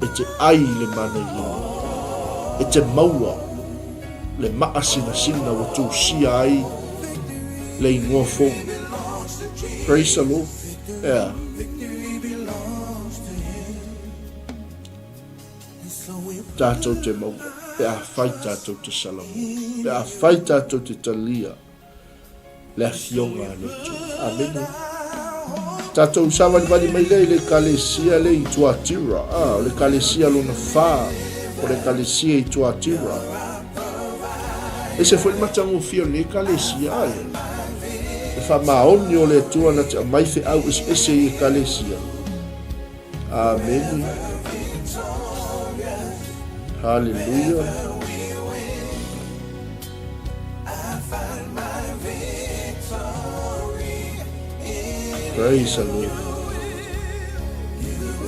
e te ai i le mana i lima, e te maua le maa sinasina ua tusia ai le igoa fou. Praise the Lord. Yeah. Tātou te maua, pe afai tātou te salamo, pe afai tātou te talia. Le Afioga a le Atua. Amene. Tatou savalivali mai lea i le Ekalesia lea i Tuatira. Ah, o le Ekalesia lona fa, o le Ekalesia i Tuatira. Ese foi le matagofie o lenei Ekalesia, ai. Le faamaoni o le Atua na te aumai feau eseese i Ekalesia. Amene. Haleluia. Praise the Lord.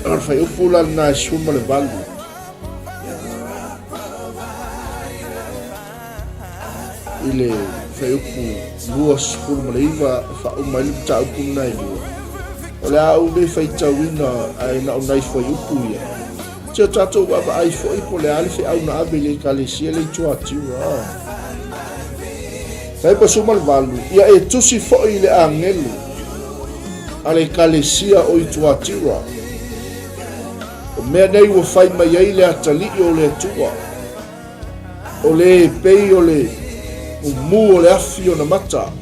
O le faiupu la lena e 18. I le faiupu 29 e faauma ai le mataupu lena e lua. O le a ou le faitauina ae na o nai fuaiupu ia. Se o tatou vaavaai foi po o le a le feau na ave i le Ekalesia le i Tuatira. Faipa 18, Ia e tusi foi i le agelu a le Ekalesia o i Tuatira, o mea nei ua fai mai ai le atalii o le Atua, O le e pei o le mumu o le afi ona mata,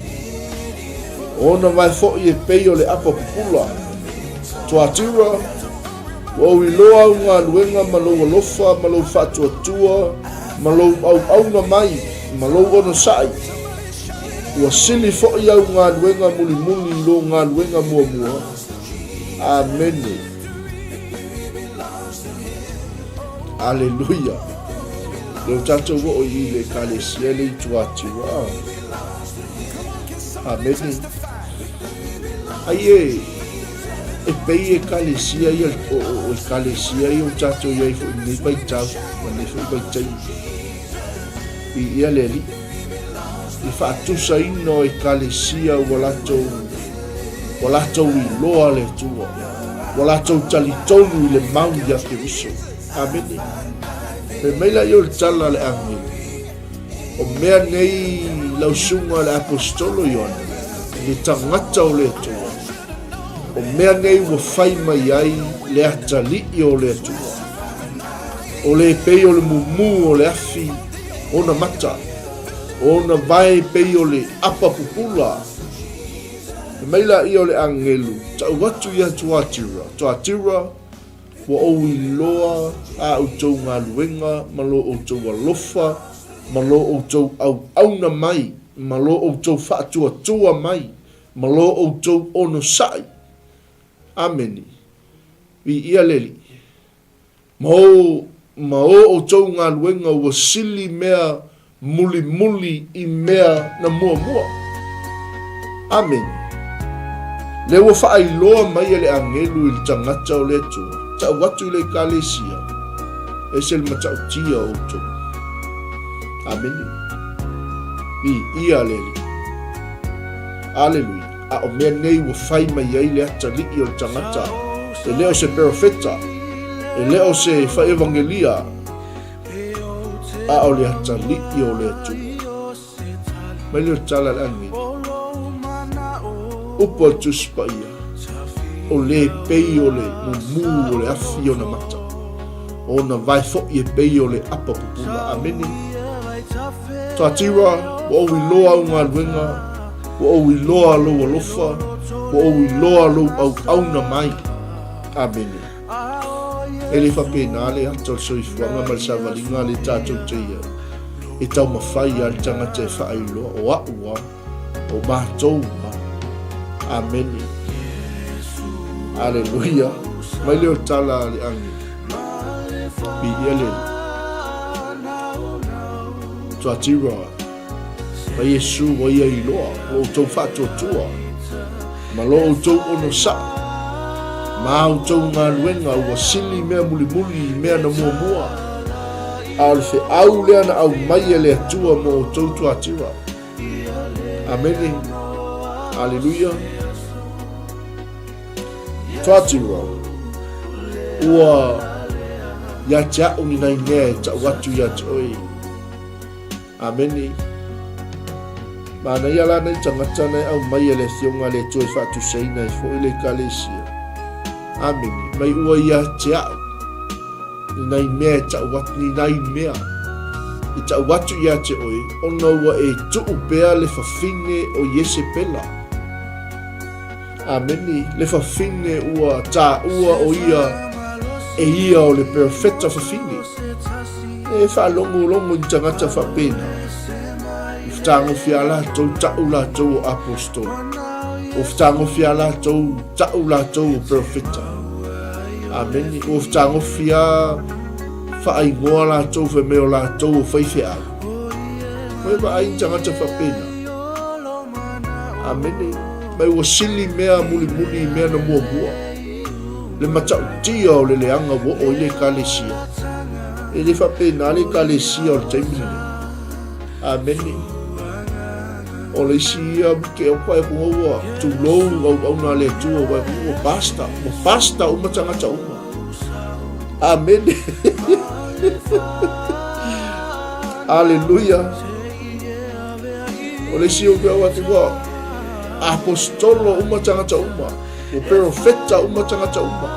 o ona vae foi e pei o le apa pupula. Tuatira, ua ou iloa au galuega ma lou alofa ma lou faatuatua ma lou auauna mai ma lou onosai. Ua sili foi au galuega mulimuli i lou galuega muamua. Amene. Aleluia. Lea ua tatou oo i le Ekalesia le i tua atu. Amene. Ai e, e pei Ekalesia ia, o, o, o Ekalesia ia ua tatou i ai foi lenei vaitau, ma lenei foi vaitaimi. I ia le Alii. I faatusaina o Ekalesia ua latou, ua latou iloa le Atua. Ua latou talitonu i le mau ia Keriso. Amene. Fai mai laia o le tala a le agelu, O mea nei lau susuga le Aposetolo Ioane, le tagata o le Atua, o mea nei ua fai mai ai le atalii o le Atua, o le pei o le mumu o le afi ona mata, o ona vae pei o le apa pupula. Fai mai laia o le agelu, Tau atu ia Tuatira, Tuatira, Ua ou iloa a outou galuega ma lo outou alofa ma lo outou auauna mai ma lo outou faatuatua mai ma lo outou onosai. Amene. Viia le Alii. Ma o, ma o outou galuega ua sili mea mulimuli i mea na muamua. Amene. Lea ua faailoa mai e le agelu i le tagata o le Atua, tau atu i le Ekalesia, ese le matautia o outou. Amene. Viia le Alii. Aleluia. A o mea nei ua fai mai ai le atalii o le tagata, e le o se perofeta, e le o se faevagelia, A o le atalii o le Atua. Mai lea o le tala a le agelu. Upu a le Tusi Paia, O le pei o le mumu o le afi ona mata, o ona vae foi e pei o le apa pupula. Amene. Tuatira, ua ou iloa au galuega, ua ou iloa lou alofa, ua ou iloa lou auauna mai. Amene. E le faapena le ata o le soifuaga ma le savaliga a le tatou te i ai. E taumafai lava le tagata e faailoa, o a'u a, o matou a. Amene. Aleluia. Mai lea o le tala a le agelu. Viia le Alii. Tuatira. Ma Iesu ua ia iloa lo outou faatuatua, ma lo outou onosai, ma a outou galuega ua sili mea mulimuli i mea na muamua, a o le feau lea na aumai e le Atua mo outou Tuatira. Amene. Aleluia. Tuatira, ua ia te a'u ni nai mea e ta'u atu ia te oe. Amene. Manaia la nei tagata na e aumai e le Afioga a le Atua e faatusaina ai foi le Ekalesia. Amene. Mai ua ia te a'u ni nai mea e ta'u atu, ni nai mea. I ta'u atu ia te oe, ona ua e tu'u pea le fafine o Iesepela. Amene. Le fafine ua tāua o ia e ia o le perofeta fafine. E faalogologo i ni tagata faapena. Ua fetagofia latou ta'u latou o apostolo. Ua fetagofia latou ta'u latou o perofeta. Amene. Ua fetagofia faaigoa latou fai mai o latou o faifeau. Ua e vaai ni tagata faapena. Amene. Mai ua sili mea mulimuli i mea na muamua. Le matautia o le leaga ua oo i le Ekalesia. E le faapena le Ekalesia o le taimi lenei. Amene. O le isi ia wike o pae ko ua tulou auauna a le Atua ua ua pasta, ua pasta uma tagata uma. Amene. Aleluia. O le isi o mea ua ua apostolo uma tagata uma, ua perofeta uma tagata uma.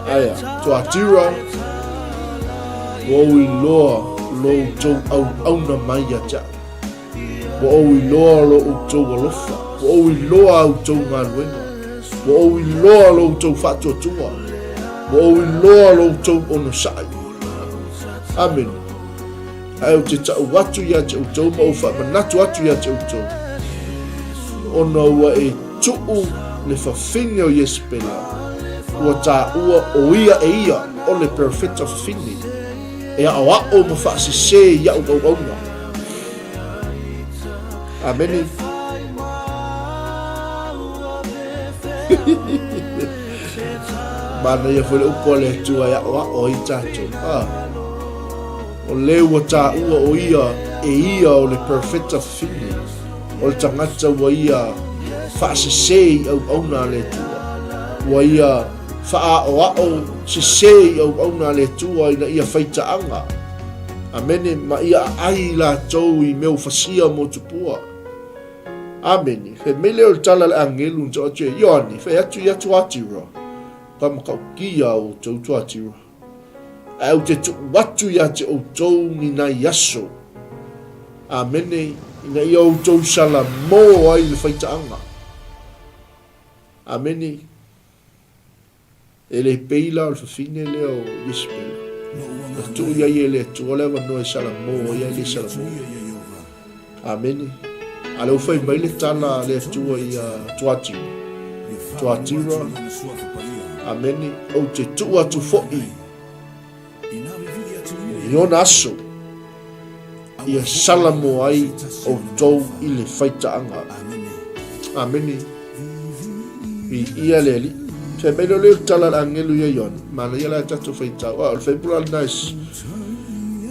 Aia, Tuatira, ua ou iloa lo outou auauna mai ia te au. Ua ou iloa lo outou alofa, ua ou iloa a outou galuega, ua ou iloa lo outou faatuatua, ua ou iloa lo outou onosai. Amene. Ae ou te ta'u atu ia te outou ma ou faamanatu atu ia te outou, ona ua e tu'u le fafine o Iesepela, ua tāua o ia e ia o le perofeta fafine, e aʻoaʻo ma faasesē i a'u auauna. Amene. Manaia foi le upu a le Atua e aʻoaʻo ai tatou. Ah. O le ua tāua o ia e ia o le perofeta fafine, o le tagata ua ia faasesē i auauna a le Atua, ua ia faaaoao sesē i auauna a le Atua ina ia faitaaga, amene, ma ia aai i latou i mea ua fasia mo tupua. Amene. Fai mai lea o le tala a le agelu na tau atu ia Ioane, fai atu ia Tuatira, ka matautia o outou Tuatira. Ae ou te tuu atu ia te outou ni nai aso. Amene, ina ia outou salamo ai le faitaaga. Amene. E le pei la o le fafine lea o Iesepela. Na tuu i ai e le Atua le avanoa e salamo ai, ae le salamo. Amene. A lea ua fai mai le tala a le Atua ia Tuatira. Tuatira. Amene. Ou te tuu atu foi i ona aso ia salamo ai outou i le faitaaga. Amene. Viia le Alii. Fai mai lea o le tala a le agelu ia Ioane. Manaia la e tatou faitau. Ah, o le faipula lena e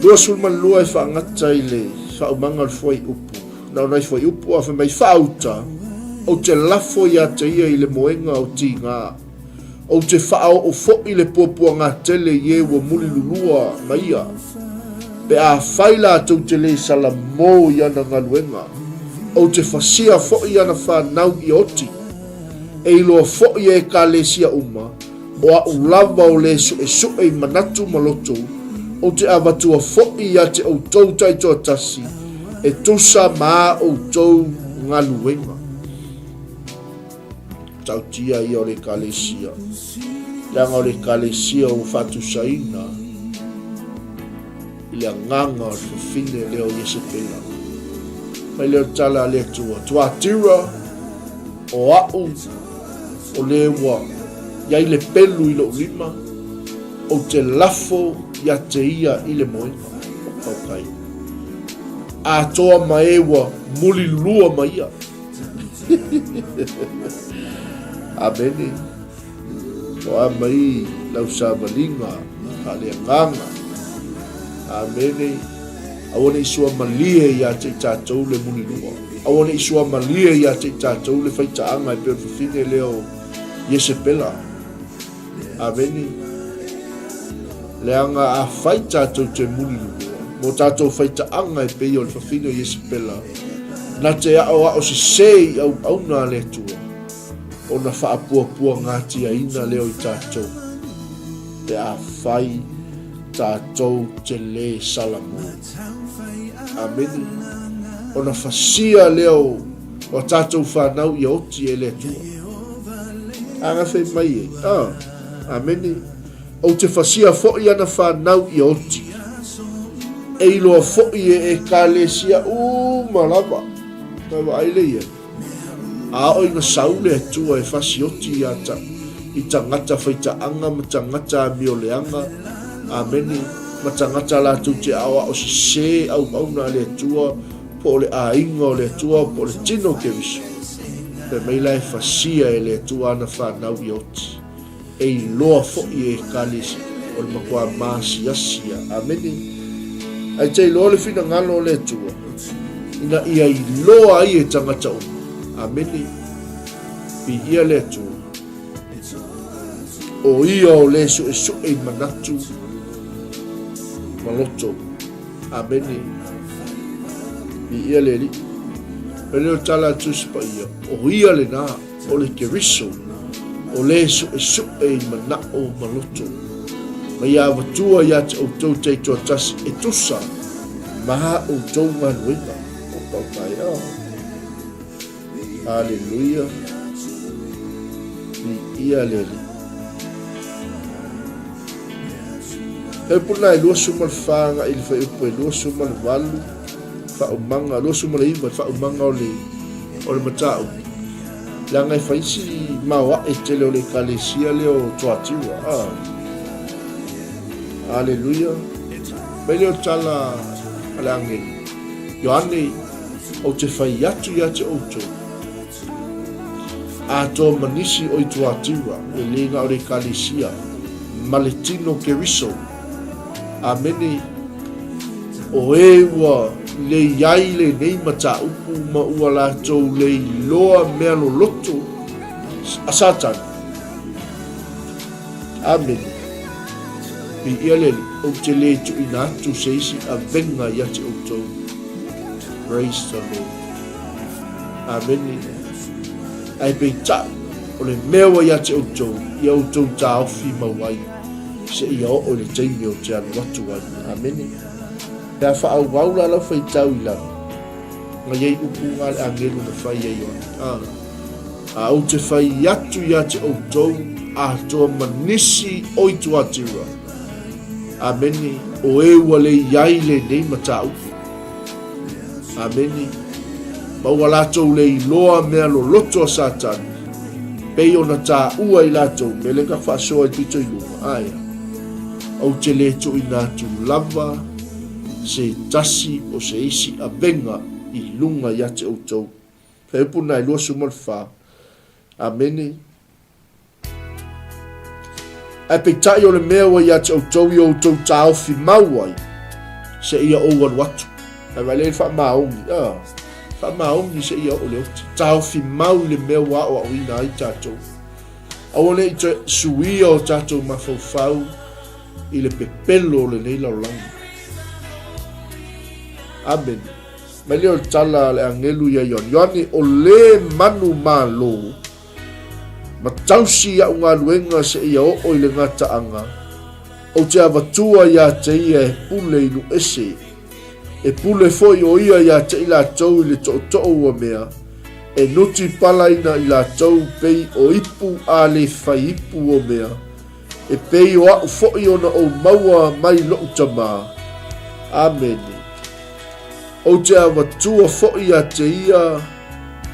22 e faagata i le faaumaga o le fuaiupu. Na o nai fuaiupu a fai mai faauta, ou te lafo ia te ia i le moega o tigā. Ou te faaoo foi le puapuagatele i e ua mulilulua ma ia, pe afai latou te le salamo i ana galuega. Ou te fasia foi ana fanau i oti. E iloa foi e Ekalesia uma, o a'u lava o le suʻesuʻe i manatu ma loto, ou te avatua foi ia te outou taitoatasi e tusa ma a outou galuega. Tautia ia o le Ekalesia, leaga o le Ekalesia ua faatusaina i le agaga o le fafine lea o Iesepela. Mai lea o le tala a le Atua, Tuatira, o a'u, o le ua i ai le pelu i lo'u lima, ou te lafo ia te ia i le moega. Okay. Atoa ma e ua mulilua ma ia. Amene. O a mai lau savaliga faaleagaga. Amene. Aua ne i suamalie ia te i tatou le mulilua. Aua ne i suamalie ia te i tatou le faitaaga e pei o le fafine lea o Iesepela. Amene. Leaga afai tatou te mulilulua, mo tatou faitaaga e pei o le fafine o Iesepela, na te aʻoaʻo sesē i auauna a le Atua, ona faapuapuagatiaina lea o i tatou, pe afai. Tatou te lē salamu. Amene. Ona fasia lea o a tatou fanau ia oti e le Atua. A na fai mai ai, ah, amene. Ou te fasia foi ana fanau ia oti. E iloa foi e Ekalesia uma lava. Na vaai le ia. A oo ina sau le Atua e fasioti ia ta, i tagata faitaaga ma tagata amioleaga, amene, ma tagata latou te aoao sesē auauna a le Atua, po o le aiga o le Atua, po o le tino o Keriso, fai mai la e fasia e le Atua ana fanau ia oti. E iloa foi e Ekalesia o le matua maasiasi ia. Amene. Ae te iloa le finagalo o le Atua, ina ia iloa ai e tagata uma. Amene. Viia le Atua. O ia o le suesue i manatu ma loto. Amene. Viia le Alii. O lea o tala a Tusi Paia, o ia lena. O le Keriso, o le suʻesuʻe i manaʻo ma loto, ma ia avatua iā te ʻoutou taitoatasi e tusa ma ʻoutou galuega. O paumaea. Aleluia. Viia le Alii. He puna e 24 agai i le fuaiupu e 28, faaumaga, 29, le faaumaga o le o le mataupu, leaga e fai si maoae tele o le ekalesia lea o Tuatira. Ah. Aleluia. Mai lea o tala a le agelu. Ioane, ou te fai atu ia te outou. Atoa ma nisi o i Tuatira, e le na o le ekalesia, ma le tino Keriso. Amene. O e ua lei ai lenei mataupu ma ua latou lei loa mea loloto a Satani. Amene. Viia le Alii, ou te le tuuina atu se isi avega ia te outou. Praise the Lord. Amene. Ae peitai, o le mea ua ia te outou, ia outou taofi mau ai. Seia oo i le taimi ou te alu atu ai. Amene. Pe a faaauau la lau faitau i lalo, na i ai upu nga le agelu na fai ai Ioane, a, A ou te fai atu ia te outou atoa ma nisi o i Tuatira. Amene. O e ua le i ai lenei mataupu. Amene. Ma ua latou le iloa mea loloto a Satani, pei ona taua i latou me le ka faasoa i pito i luga. Aea. Ou te le tuuina atu lava se tasi o se isi avega i luga ia te outou. Fuaiupu lena e 24. Amene. Ae peitai o le mea ua ia te outou i o outou taofi mau ai, seia ou alu atu. Ae vaai le faamaoni, ah, faamaoni seia oo i le oti. Taofi mau i le mea ua aoaoina ai tatou. Aua ne i toe suia o tatou mafaufau i le pepelo o lenei lalolagi. Amene. Mai lea o le tala a le agelu ia Ioane. Ioane, o le manu malo, Ma tausi i a'u galuega seia oo i le gataaga, ou te avatua iā te ia e pule i nuʻese, e pule foi o ia iā te i latou i le toʻotoʻo ua mea, e nuti palaina i latou pei o ipu a le fai ipu o mea, e pei o a'u foi ona ou maua mai loʻu Tamā. Amene. Ou te avatua foi iā te ia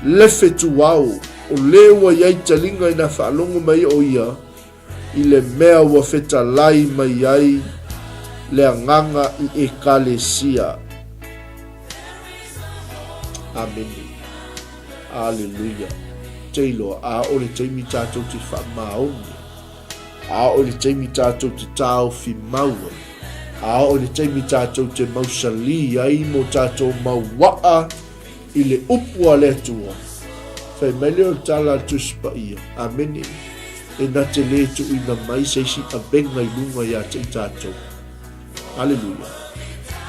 lefe tuao, o le ua i ai taliga ina faalogo mai o ia i le mea ua fetalai mai ai le Agaga i Ekalesia. Amene. Aleluia. Te iloa, a o le taimi tatou te faamaoni. A oo i le taimi tatou te taofi mau ai. A oo i le taimi tatou te mausalī ai mo tatou mau waa i le upu a le Atua. Fai mai lea o le tala a le Tusi Paia, Amene, e na te lē tuuina mai se isi avega i luga iā te i tatou. Aleluia.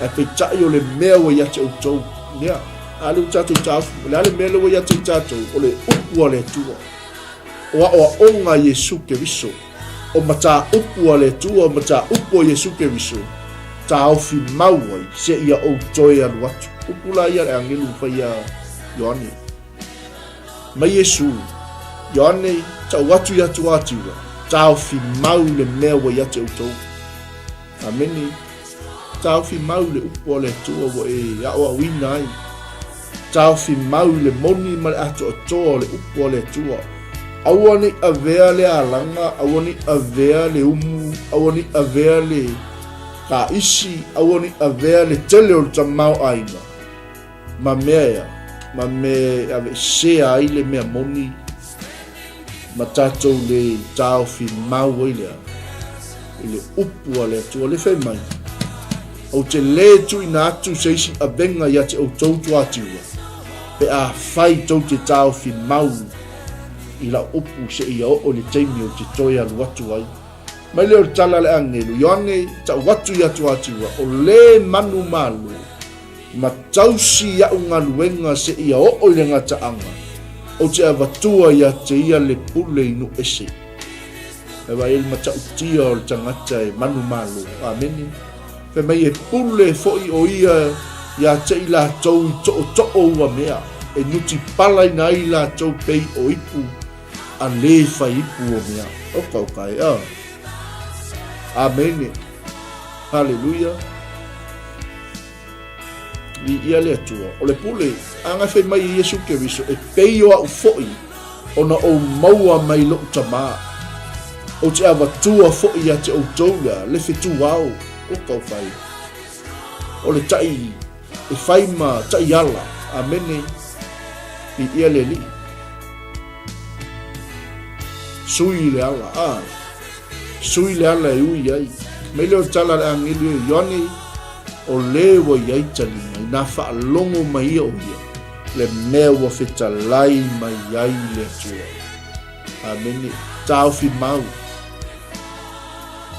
Ae peitai o le mea ua ia te outou, lea, a lea ua tatou taofi, o le a le mea lea ua ia te i tatou, o le upu a le Atua. O aoaoga a Iesu Keriso. O mataupu a le Atua, o mataupu a Iesu Keriso, taofi mau ai seia ou toe alu atu. Upu la ia a le agelu na fai ia Ioane. Mai Iesu, Ioane, tau atu ia Tuatira, taofi mau le mea ua ia te outou. Amene. Taofi mau le upu a le Atua ua e aoaoina ai. Taofi mau i le moni ma le atoatoa o le upu a le Atua. Aua ne i avea le alaga, aua ne i avea le umu, aua ne i avea le kāisi, aua ne i avea le tele o le tamaoaiga ma mea ea, ma mea e aveesea ai le mea moni ma tatou le taofi mau ai lea i le upu a le Atua. Le fai mai, Ou te lē tuuina atu se isi avega ia te outou Tuatira, pe afai tou te taofi mau i lau upu seia oo i le taimi ou te toe alu atu ai. Mai lea o le tala a le agelu, Ioane, tau atu ia Tuatira, o lē manu malo, ma tausi i a'u galuega seia oo i le gataaga, ou te avatua ia te ia le pule i nuu ese. E vaai ai le matautia o le tagata e manumalo. Amene. Fai mai e pule foi o ia ia te i latou i tootoo ua mea, e nutipalaina ai latou pei o ipu a lē fai ipu o mea. Oka oka e a. Amene. Haleluia. Viia le Atua. O le pule, a ga fai mai e Iesu Keriso, e pei o a'u fo'i ona ou maua mai lo'u Tamā. Ou te avatua fo'i ia te outou lea, le fetuao, oka oka e. O le ta'i e fai ma ta'iala. Amene. Viia le Alii. Sui le ala, a. Sui le ala e ui ai. Mai lea o le tala a le agelu e Ioane, o lē ua i ai taliga, inā faalogo mai ia o ia, le mea ua fetalai mai ai le Atua. Amene. Taofi mau.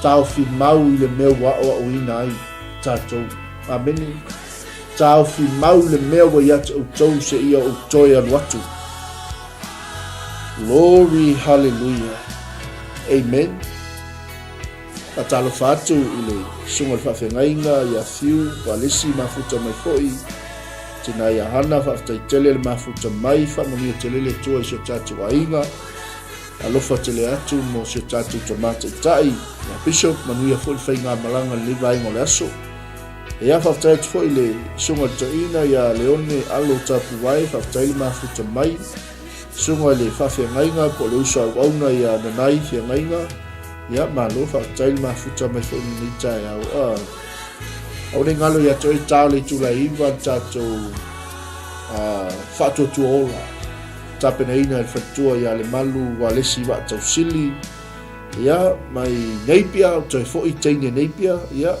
Taofi mau i le mea ua aoaoina ai tatou. Amene. Taofi mau i le mea ua ia te outou seia ou toe alu atu. Glory, hallelujah. Amen. Faatalofa atu i le susuga i le faafeagaiga ia Fiu Palesi mafuta mai foi. Tina ia Hana, faafetai tele le mafuta mai, faamanuia tele le Atua i si o tatou aiga. Alofa tele atu mo si o tatou tama taitai, ia Bishop, manuia foi le faigamalaga i lenei vaega o le aso. Ia, faafetai atu foi i le susuga i le toeaina ia Leone Alo Tapuvae, faafetai le mafuta mai. Susuga i le faafeagaiga po o le uso auauna ia Nanai Feagaiga, ia malo faafetai le mafuta mai foi i lenei taeao. Ah, aua ne i galo ia te oe ta o le itula e 9 le tatou faatuatua ola tapenaina e le faletua ia Lemalu Walesi Vaatausili, ia mai Napier, toe foi teine Napier, ia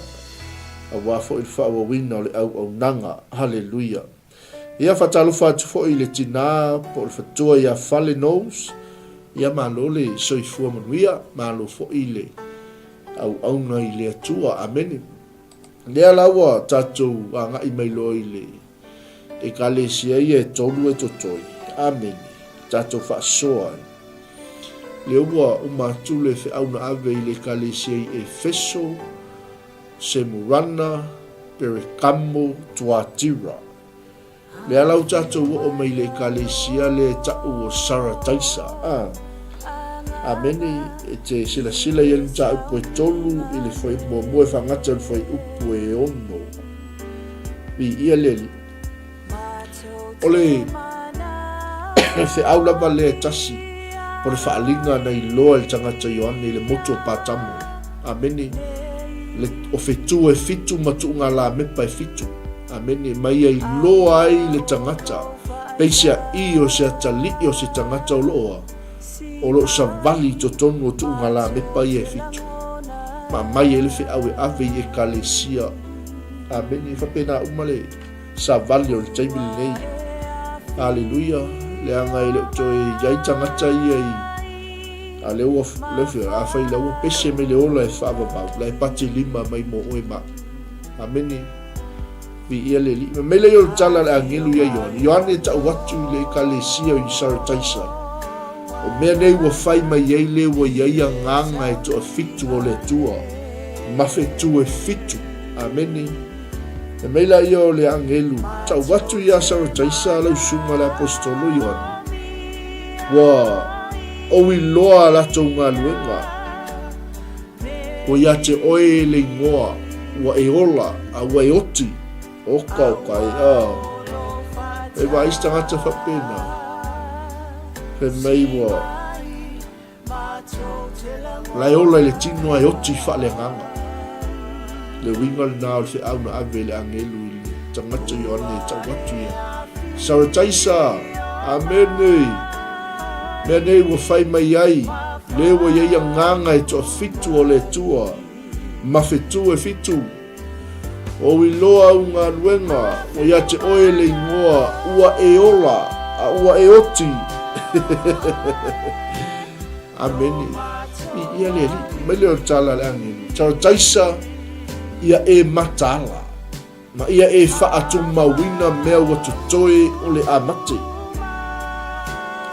aua foi le faaauauina o le auaunaga. Haleluia! Ia, faatalofa atu foi i le tina po o le fatua ia Fale Knowles. Ia, malo le soifua manuia, malo foi le auauna i le Atua. Amene. Lea la ua tatou agai mai loa i le Ekalesia ia e tolu e totoe. Amene. Tatou faasoa ai. Lea ua uma atu le feau na ave i le Ekalesia i Efeso, Semurana, Perekamo, Tuatira. Lea la ua tatou oo mai i le Ekalesia lea e ta'u o Sarataisa. A. Amene. E te silasila i ai le mataupu e tolu i le fuaiupu muamua e faagata i le fuaiupu e ono. Viia le Alii. O le feau lava lea e tasi, o le faaaliga na iloa e le tagata Ioane i le motu o Patamo. Amene. Le, o fetu e fitu ma tuugalamepa e fitu. Amene. Ma ia iloa ai le tagata, peiseaʻi o se atalii o se tagata o loo a, o loo savali i totonu o tuugalamepa ia e fitu. Ma aumai ai le feau e ave i Ekalesia. Amene. E faapena uma le savali o le taimi lenei. Aleluia. Leaga e le o toe i ai tagata ia i a lea ua lea fia afai la ua pese mai le ola e faavavau la e pati lima mai mo oe ma. Amene. Viia le Alii. Mai lea o le tala a le agelu ia Ioane. Ioane e tau atu i le ekalesia i Sarataisa. O mea nei ua fai mai ai le ua i ai agaga e toafitu o le Atua, ma fetu e fitu. Amene. Fai mai laia o le agelu, Tau atu iā Sarataisa lau susuga le Aposetolo Ioane, ua ou iloa a latou galuega, ua ia te oe le igoa, ua e ola, a ua e oti. Oka oka e, a. E vaai se tagata faapena. Fai mai ua La e ola i le tino ae oti faaleagaga. Le uiga lena o le feau na ave e le agelu i le tagata Ioane e tau atu ia. Sarataisa! Amene! Mea nei ua fai mai ai, le ua i ai agaga e toafitu o le Atua, ma fetu e fitu. Ou iloa au galuega, ua ia te oe le igoa, ua e ola, a ua e oti. Amene. Viia le Alii. Mai lea o le tala a le agelu, Tarataisa ia e mataala, ma ia e faatumauina mea ua totoe o le a mate.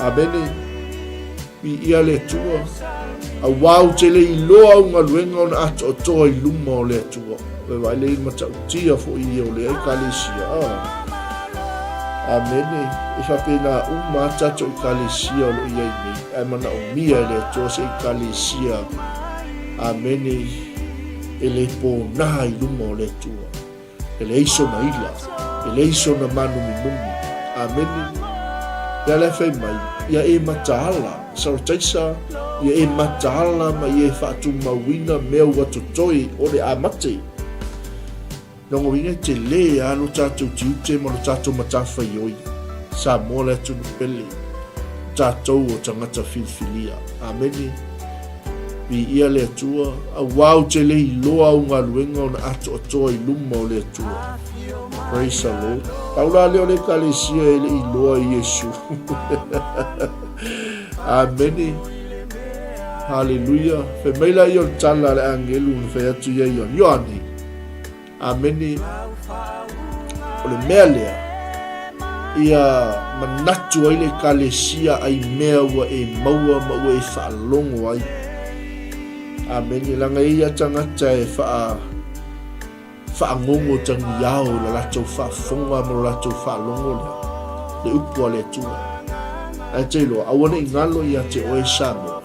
Amene. Viia le Atua, auā ou te le iloa au galuega ona atoatoa i luma o le Atua. Ua vaai lea i le matautia foi ia o lea Ekalesia. Ah. Amene. E faapena uma a tatou Ekalesia o lo o i ai nei, ae manaomia e le Atua se Ekalesia, amene, e le pōnā i luma o le Atua. E leai sona ila, e leai sona mānuminumi. Amene. Ia la e fai mai, ia e mataala, Sarataisa, ia e mataala ma ia e faatumauina mea ua totoe o le a mate. Lona uiga e telē a lo tatou tiute ma lo tatou matafaioi, Samoa le atunuu pele, tatou o tagata filifilia. Amene. Viia le Atua, auā ou te le iloa au galuega ona atoatoa i luma o le Atua. Praise the Lord. Pau la lea o le Ekalesia e le iloa i Iesu. Amene. Haleluia. Fai mai la ia o le tala a le agelu na fai atu ia Ioane. Ioane, Amene. O le mea lea, ia manatu ai le Ekalesia ai mea ua e maua ma ua e faalogo ai. Amene. Leaga e ia tagata e faa faagogo tagiao i la latou faafofoga ma lo latou faalogo lea, le upu a le Atua. Ae te iloa, aua ne i galo ia te oe Samoa,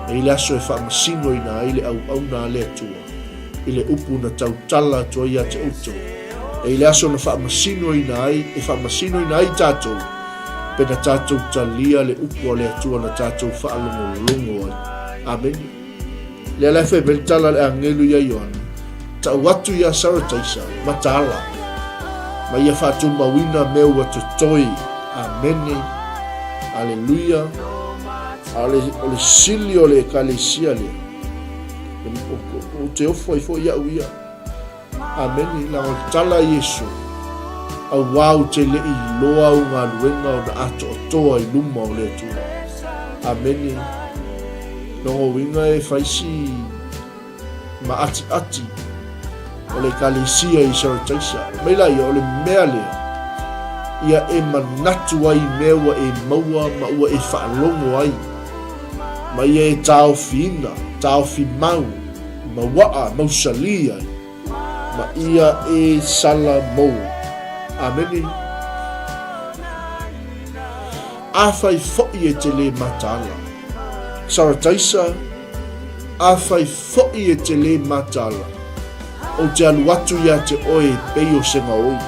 e i le aso e faamasinoina ai le auauna a le Atua. i le upu na tautala atu ai ia te outou, e i le aso na faamasinoina ai, e faamasinoina ai tatou, pe na tatou talia le upu a le Atua na tatou faalogologo ai. Amene. Lea la e fai mai le tala a le agelu ia Ioane, Tau atu ia Sarataisa, mataala, ma ia faatumauina mea ua totoe. Amene. Aleluia. A o le, o le sili o le ekalesia lea, Ou te ofo ai foi au ia. Amene. Leaga o le tala a Iesu, auā ou te le i iloa au galuega ona atoatoa i luma o le Atua. Amene. Lona uiga e fai si maatiati o le Ekalesia i Sarataisa. Mai laia, o le mea lea, ia e manatu ai i mea ua e maua ma ua e faalogo ai. Ma ia e taofiina, taofi mau, mauaa, mausalī ai, ma ia e sala mou. Amene. Afai foi e te lē mataala. Sarataisa, Afai foi e te lē mataala, ou te alu atu ia te oe e pei o se gaoi.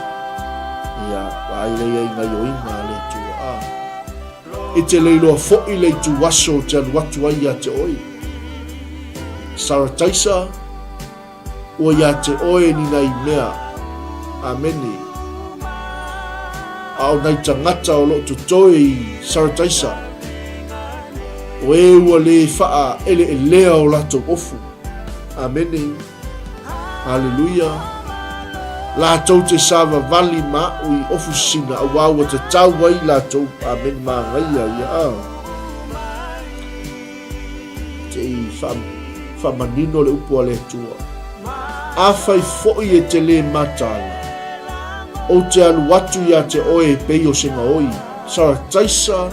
Ia, vaai lea i gaioiga a le Atua. A. E te le iloa foi le ituaso ou te alu atu ai ia te oe. Sarataisa, ua ia te oe ni nai mea. Amene. A o nai tagata o loo totoe i Sarataisa, o e ua le faaeleelea o latou ofu. Amene. Haleluia! Latou te savavali ma aʻu i ofusina auā ua tatau ai latou. Amene manaia ia a. Te i faamanino le upu a le Atua. Afai foi e te lē mataala, ou te alu atu ia te oe e pei o se gaoi, Sarataisa.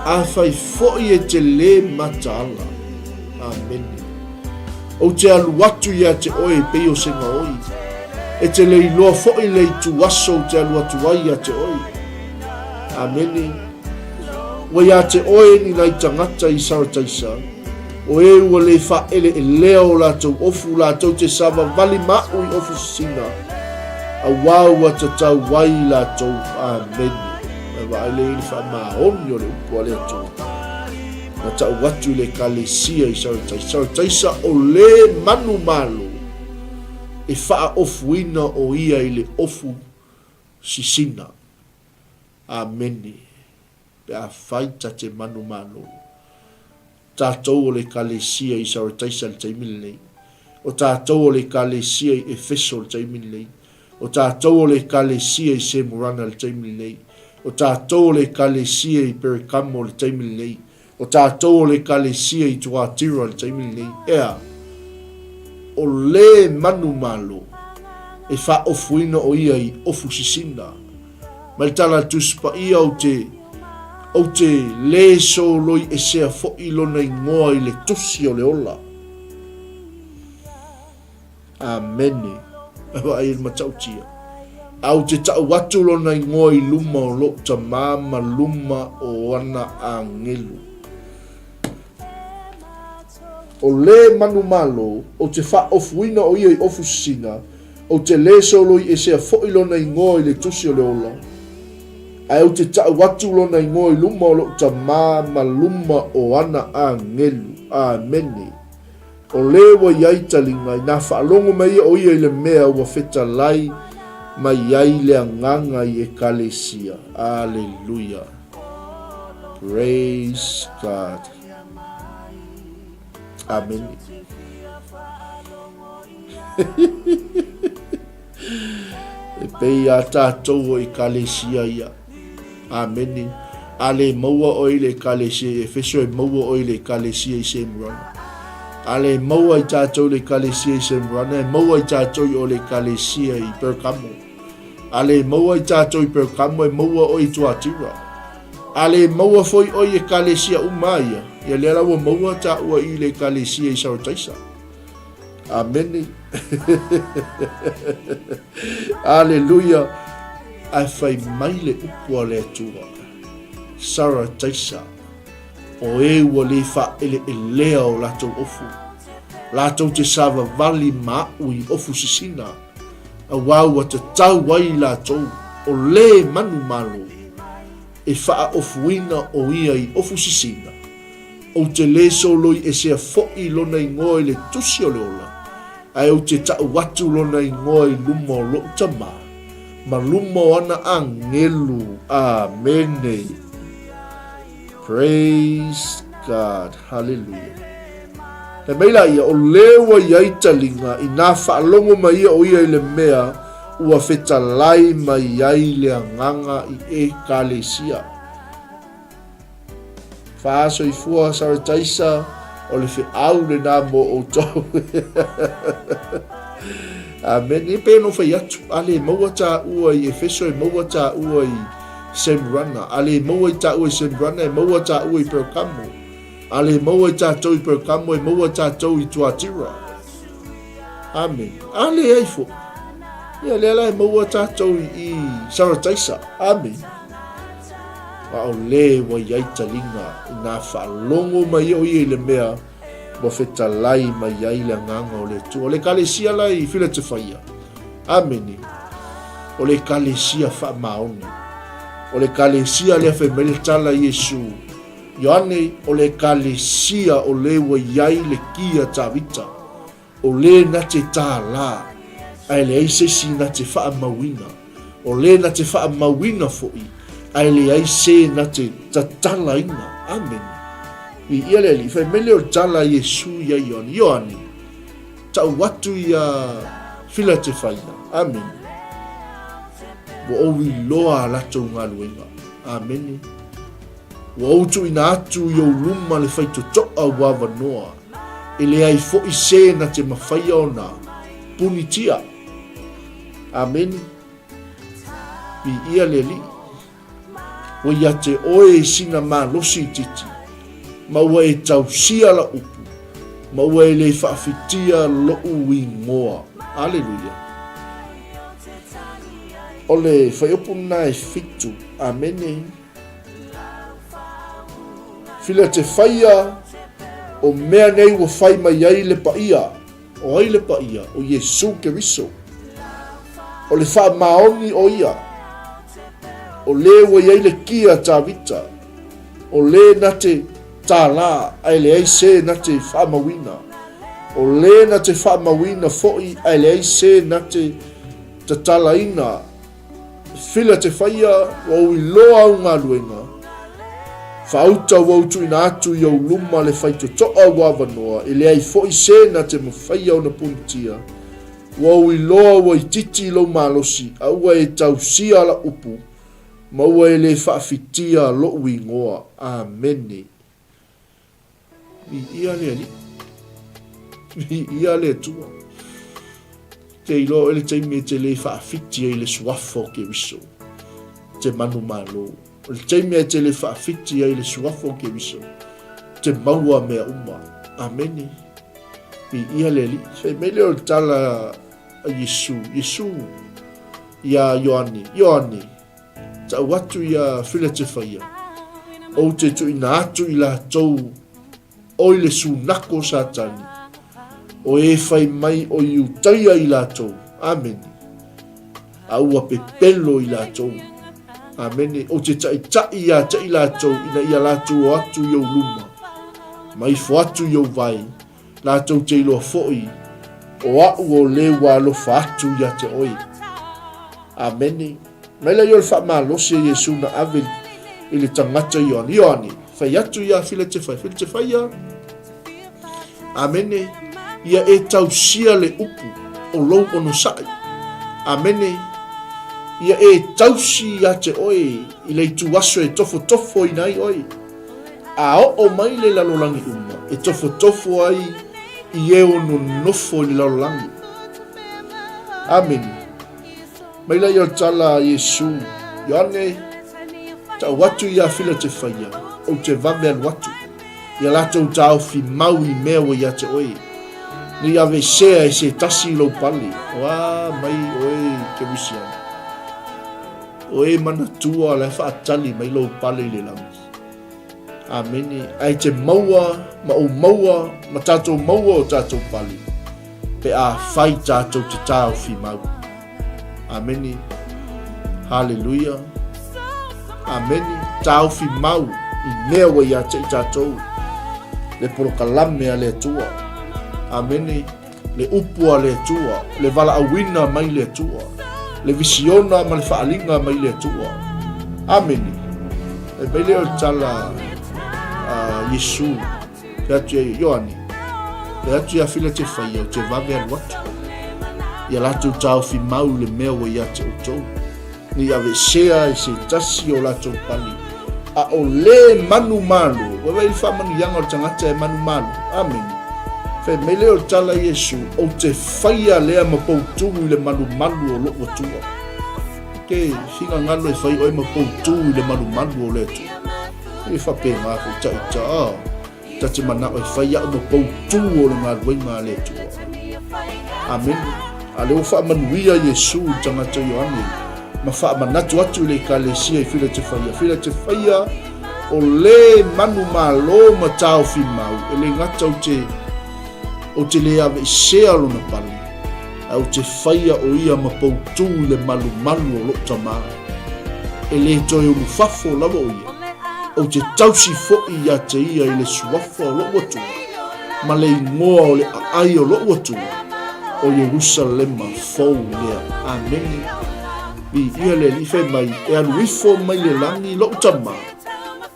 Afai foi e te lē mataala. Amene. Ou te alu atu ia te oe e pei o se gaoi. E te le iloa foi le itu aso ou te alu atu ai ia te oe. Amene. Ua ia te oe ni nai tagata i Sarataisa, o e ua le faaeleelea o latou ofu latou te savavali ma aʻu i ofu sisina, auā ua tatau ai latou. Amene. Ae vaai lea i le faamaoni o le upu a le Atua. Na tau atu i le Ekalesia i Sarataisa, Sarataisa o le manumalo e faaofuina o ia i le ofu sisina. Amene. Pe afai ta te manumalo. Tatou o le Ekalesia i Sarataisa i le taimi lenei. O tatou o le Ekalesia i Efeso i le taimi lenei. O tatou o le Ekalesia i Semurana i le taimi lenei. O tatou o le Ekalesia i Perekamo i le taimi lenei. O tatou o le Ekalesia i Tuatira i le taimi lenei. Ea, o le manumalo e faaofuina o ia i ofu sisina. Mai le tala a le Tusi Paia, ou te, ou te lē soloi esea foi lona igoa i le Tusi o le Ola. Amene. E vaai i le matautia. A ou te tau atu lona igoa i luma o lou Tamā ma luma o ana agelu. O lē manumalo, ou te faaofuina o ia i ofu sisina, Ou te lē soloi esea foʻi lona igoa i le Tusi o le Ola, ae ou te taʻu atu lona igoa i luma o loʻu Tamā ma luma o ana agelu. Amene. O lē ua i ai taliga, inā faalogo mai ia o ia i le mea ua fetalai mai ai le Agaga i Ekalesia. Aleluia. Praise God. Amene. E pei iā tātou o Ekalesia ia. Amene. A le maua oe i le Ekalesia i Efeso, e maua oe i le Ekalesia i Semurana. A le maua i tātou i le Ekalesia i Semurana, e maua i tātou i o le Ekalesia i Pergamo. A le maua i tātou i Pergamo, e maua oe i Tuatira. A le maua foi oe i Ekalesia uma ia, ia lea la ua maua tāua i le Ekalesia i Sarataisa. Amene. Aleluia. Ae fai mai le upu a le Atua. Sarataisa. O e ua le faaeleelea o latou ofu. Latou te savavali ma aʻu i ofu sisina. Auā ua tatau ai latou o le manumalo e faaofuina o ia i ofu sisina. Ou te lē soloi esea foʻi lona igoa i le Tusi o le Ola, ae ou te taʻu atu lona igoa i luma o loʻu Tamā, ma luma o ana agelu. Amene. Praise God. Haleluia. Fai mai la ia, o lē ua i ai taliga, inā faalogo mai ia o ia i le mea ua fetalai mai ai le Agaga i Ekalesia. Faasoifua Sarataisa, o le feau lenā mo outou. Amene. E pei ona ou fai atu, a le maua tāua i Efeso, e maua tāua i Semrana. A le maua i tāua i Semrana, e maua tāua i Pergamo. A le maua i tātou i Pergamo, e maua tātou i Tuatira. Amene. A leai foʻi. Ia lea la e maua tātou i Sarataisa. Amene. A o lē ua i ai taliga inā faalogo mai o ia i le mea ua fetalai mai ai le Agaga o le Atua. O le Ekalesia la i Filatefaia. Amene. O le Ekalesia faamaoni. O le Ekalesia lea fai mai le tala Iesu. Ioane, o le Ekalesia o lē ua i ai le ki a Tavita. O lē na te tālā, ae leai se isi na te faamauina. O lē na te faamauina foʻi, ae leai se na te tatalaina. Amene. Viia le Alii. Fai mai lea o le tala a Iesu ia Ioane, Ioane, tau atu ia Filatefaia. Amene. Ua ou iloa a latou galuega. Amene. Ua ou tuuina atu i ou luma le faitotoa ua avanoa, e leai foʻi se na te mafaia ona punitia. Amene. Viia le Alii. Ua ia te oe i sina malosi itiiti, ma ua e tausia lau upu, ma ua e le faafitia loʻu igoa. Aleluia. O le fuaiupu lena e fitu. Amene. Fila te faia o mea nei ua fai mai ai le paia. O ai le paia? O Iesū Keriso. O le faamaoni o ia. O lē ua i ai le ki a Tavita. O lē na te tālā, ae leai se na te faamauina. O lē na te faamauina foʻi, ae leai se na te tatalaina. Fila te faia, ua ou iloa au galuega. Faauta ua ou tuuina atu i ou luma le faitotoa ua avanoa, e leai foʻi se na te mafaia ona punitia. Ua ou iloa ua itiiti lou malosi, a ua e tausia lau upu, ma ua e le faafitia loʻu igoa. Amene. Viia le Alii. Viia le Atua. Te iloa oe le taimi e te le faafiti ai le suafa o Keriso, te manumalo. O le taimi e te le faafiti ai le suafa o Keriso, te maua mea uma. Amene. Viia le Alii. Fai mai lea o le tala a Iesu, Iesu, iā Ioane, Ioane, Tau atu iā Filatefaia, Ou te tuuina atu i latou o i le sunako o Satani, o e fai mai o Iutaia i latou. Amene. A ua pepelo i latou. Amene. Ou te taʻitaʻi iā te i latou ina ia latou o atu i ou luma, ma ifo atu i ou vae, Latou te iloa foʻi, o aʻu o le ua alofa atu ia te oe. Amene. Mai laia o le faamalosi a Iesu na ave i le tagata Ioane. Ioane, fai atu ia fila te fai, fila te fai ia. Amene. Ia e tausia le upu o lou onosai. Amene. Ia e tausi ia te oe i le itu aso e tofotofo ina ai oe. A oo mai le lalolagi uma e tofotofo ai i e o nonofo i le lalolagi. Amene. Mai laia o le tala a Iesu, Ioane, tau atu iā Filatefaia, ou te vave alu atu, ia latou taofi mau i mea ua ia te oe, nei aveesea e se tasi i lou pale, o a mai oe Kerisiana. O e manatua la e faatali mai lou pale i le lagi. Amene. Ae te maua ma ou maua ma tatou maua o tatou pale pe a fai tatou te taofi mau. Amene. Haleluia. Amene. Taofi mau i mea ua ia te i tatou le polokalame a le Atua. Amene. Le upu a le Atua, le valaauina mai le Atua, le visiona ma le faaliga mai le Atua. Amene. E mai lea o le tala a Iesu, fai atu ia Ioane, fai atu ia Fila te faia o te vave alu atu. Ia latou taofi mau i le mea ua ia te outou. Ne i aveesea e se tasi o latou pali, a o le manumalo, ua vaai i le faamanuiaga o le tagata e manumalo. Amene. Fai mai lea o le tala a Iesu, Ou te faia lea ma poutu i le malumalu o lou Atua. Ke finagalo e fai oe ma poutu i le malumalu o le Atua. E faapena foi taita, ah. Ta te manao e fai aʻu ma poutū o le galuega a le Atua. Amene. A lea ua faamanuia Iesu i le tagata Ioane ma faamanatu atu i le Ekalesia i Filatefaia. Filatefaia, o le manumalo ma taofi mau, e le gata ou te, ou te le aveesea lona pale, ae ou te faia o ia ma poutū i le malumalu o lou Tama. E le toe ulufafo lava o ia. Ou te tausi foi ia te ia i le suafa o lou Atua, ma le igoa o le aai o lou Atua, o Ierusalema fou lea. Amene. Viia le Alii, fai mai, e alu ifo mai le lagi lou Tama,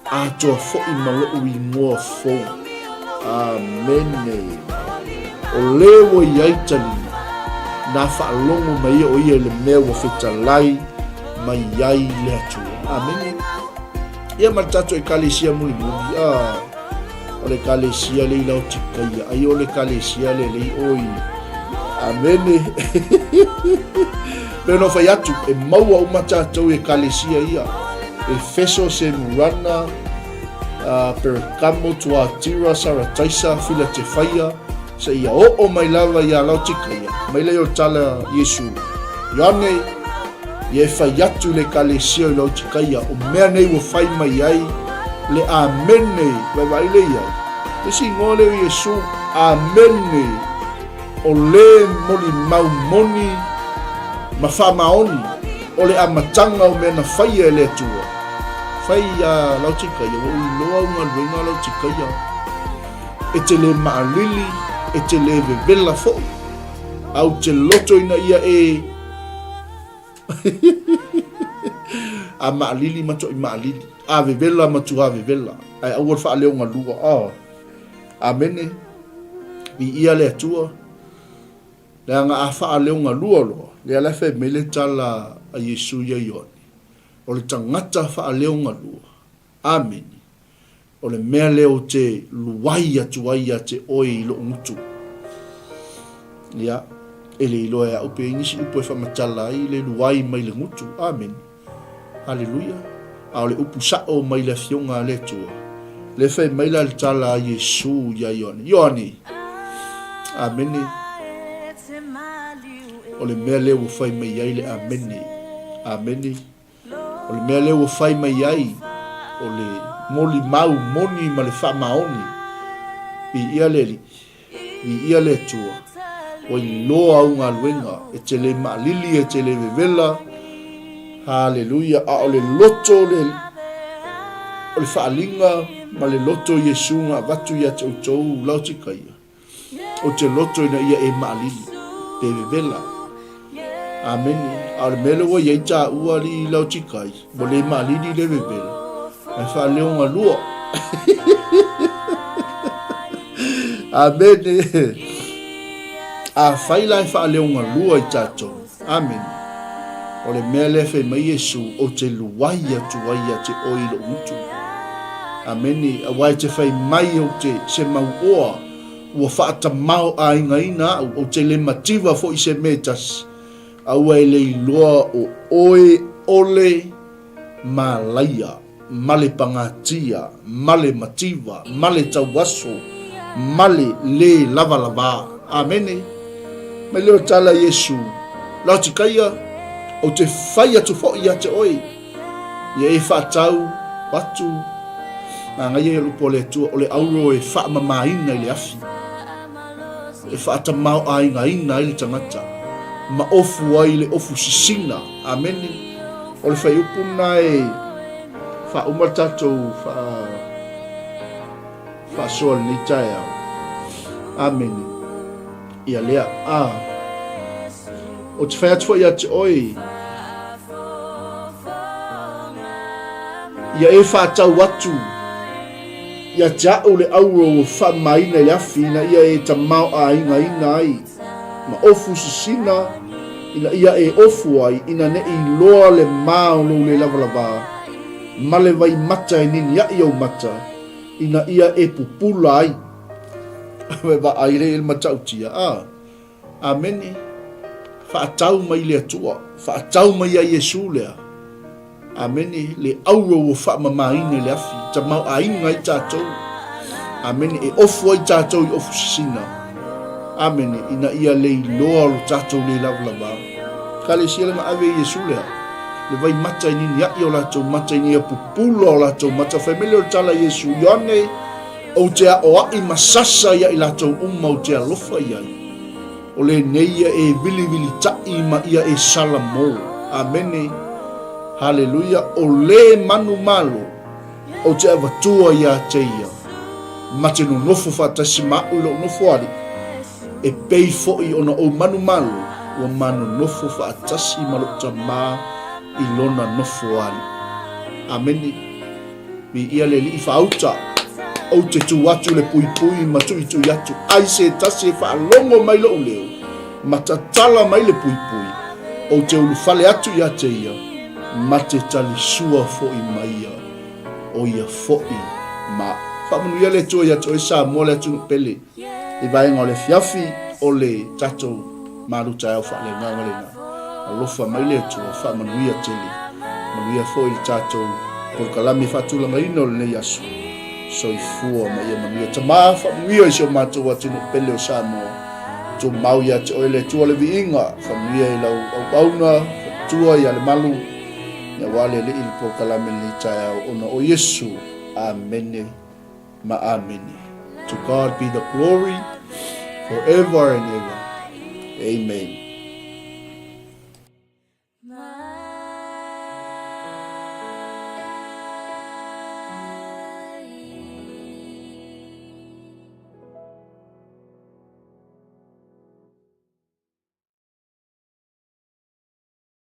atoa foi ma lou igoa fou. Amene. O le ua i ai taliga, na faalogo mai ia o ia i le mea ua fetalai mai ai le Atua. Amene. Ia ma le tatou Ekalesia mulimuli, ah, o le Ekalesia le i Laotikaia, ai o le Ekalesia le lei oi. Amene. Pei ona fai atu, e maua uma tatou i Ekalesia ia. Efeso, Semurana, Perekamo, Tuatira, Sarataisa, Filatefaia, seia oo mai lava iā Laotikaia, mai lea o le tala a Iesu, Ioane, ia e fai atu i le Ekalesia i Laotikaia, o mea nei ua fai mai ai le Amene, vaevaai lea i ai, le isi igoa lea o Iesu, Amene, o le molimau moni ma faamaoni o le amataga o mea na faia e le Atua. Fai iā Laotikaia, ua ou iloa au galuega a Laotikaia. E te le maalili, e te le vevela foi, a ou te loto ina ia e A maalili matuai maalili, a vevela matua vevela, ae aua le faaleogalua. Oh. Amene. Viia le Atua. Leaga a faaleogalua loa, lea la e fai mai le tala a Iesu ia Ioane, o le tagata faaleogalua. Amene. O le mea lea ou te luai atu ai ia te oe i lou gutu. Ia, e le iloa e au pe i ai nisi upu e faamatala ai le luai mai le gutu. Amene. Haleluia. A o le upu sa'o mai le Afioga a le Atua, lea e fai mai la le tala a Iesu iā Ioane, Ioane! Amene. O le mea lea ua fai mai ai le Amene. Amene. O le mea lea ua fai mai ai, o le molimau moni ma le faamaoni. Viia le Alii, viia le Atua, ua iloa au galuega, e te le maalili, e te le vevela. Haleluia! A o le loto o le, o le faaaliga ma le loto o Iesu na avatu ia te outou Laotikaia, Ou te loto ina ia e maalili, pe vevela. Amene. A o le mea lea ua i ai tāua alii Laotikai, ua le maalili le vevela, ae faaleogalua. Amene. Afai la e faaleogalua i tatou, amene, o le mea lea e fai mai Iesu, ou te luai atu ai ia te oe i lou gutu. Amene. Aua e te fai mai ou te se mau oa, ua faatamaoaigaina au, ou te le mativa foi i se mea e tasi, aua e le iloa o oe ole malaia, ma le pagatia, ma le mativa, ma le tauaso, ma le lē lavalavā. Amene. Mai lea o tala Iesu, Laotikaia, ou te fai atu foi ia te oe, ia e faatau atu Manaia ia le upu a le Atua, o le auro e faamamaina i le afi, e faatamaoaigaina ai le tagata, ma ofu ai le ofu sisina. Amene. O le fuaiupu lena e faauma le tatou faasoa i lenei taeao. Amene. Ia lea. A. Ou te fai atu foi ia te oe, ia e faatau atu ia te a'u le auro ua faamamaina i le afi, ina ia e tamaoaigaina ai ma ofu sisina, ina ia e ofu ai, ina ne i loa le ma o lou le lavalavā, ma le vaimata e niniaʻi ou mata, ina ia e pupula ai. E vaai lea i le matautia, a. Amene. Faatau mai le Atua. Faatau mai ia Iesu lea. Amene. Le auro ua faamamaina i le afi. Tamaoaiga ai tatou. Amene. E ofu ai tatou i ofu sisina. Amene. Ina ia le iloa lo tatou le lavalava. Ekalesia le na ave i Iesu lea. Le vai mata i niniaʻi o latou mata ina ia pupula o latou mata. Fai mai lea o le tala a Iesu, Ioane, Ou te aʻoaʻi ma sasa ia i latou uma ou te alofa i ai. O lenei ia e wiliwilitaʻi ma ia e Salamo. Amene. Haleluia. O le manu malo, ou te avatua iā te ia, ma te nonofo faatasi ma aʻu i loʻu nofo aliʻi, e pei foʻi ona ou manu malo ua ma nonofo faatasi ma loʻu Tamā i lona nofo aliʻi. Amene. Viia le Alii faauta, ou te tu atu le puipui ma tuitui atu, ai se tasi e faalogo mai loʻu leo, ma tatala mai le puipui, ou te ulufale atu ia te ia, ma te talisua foʻi mai ia, o ia foʻi ma. Faamanuia le Atua ia te oe Samoa le atunuu pele i vaega o le afiafi o le tatou malu taeao faaleagaga lena. Alofa mai le Atua, faamanuia tele. Manuia foi le tatou. Polokalame faatulagaina o lenei aso. Soifua ma ia manuia. Tama, faamanuia i si o matou atunuu pele o Samoa. Tumau ia te oe le Atua le viiga, faamanuia i lau auauna, faletua ia Lemalu, aua le Alii le polokalame i lenei taeao ona o Iesu. Amene ma amene. To God be the glory forever and ever. Amen.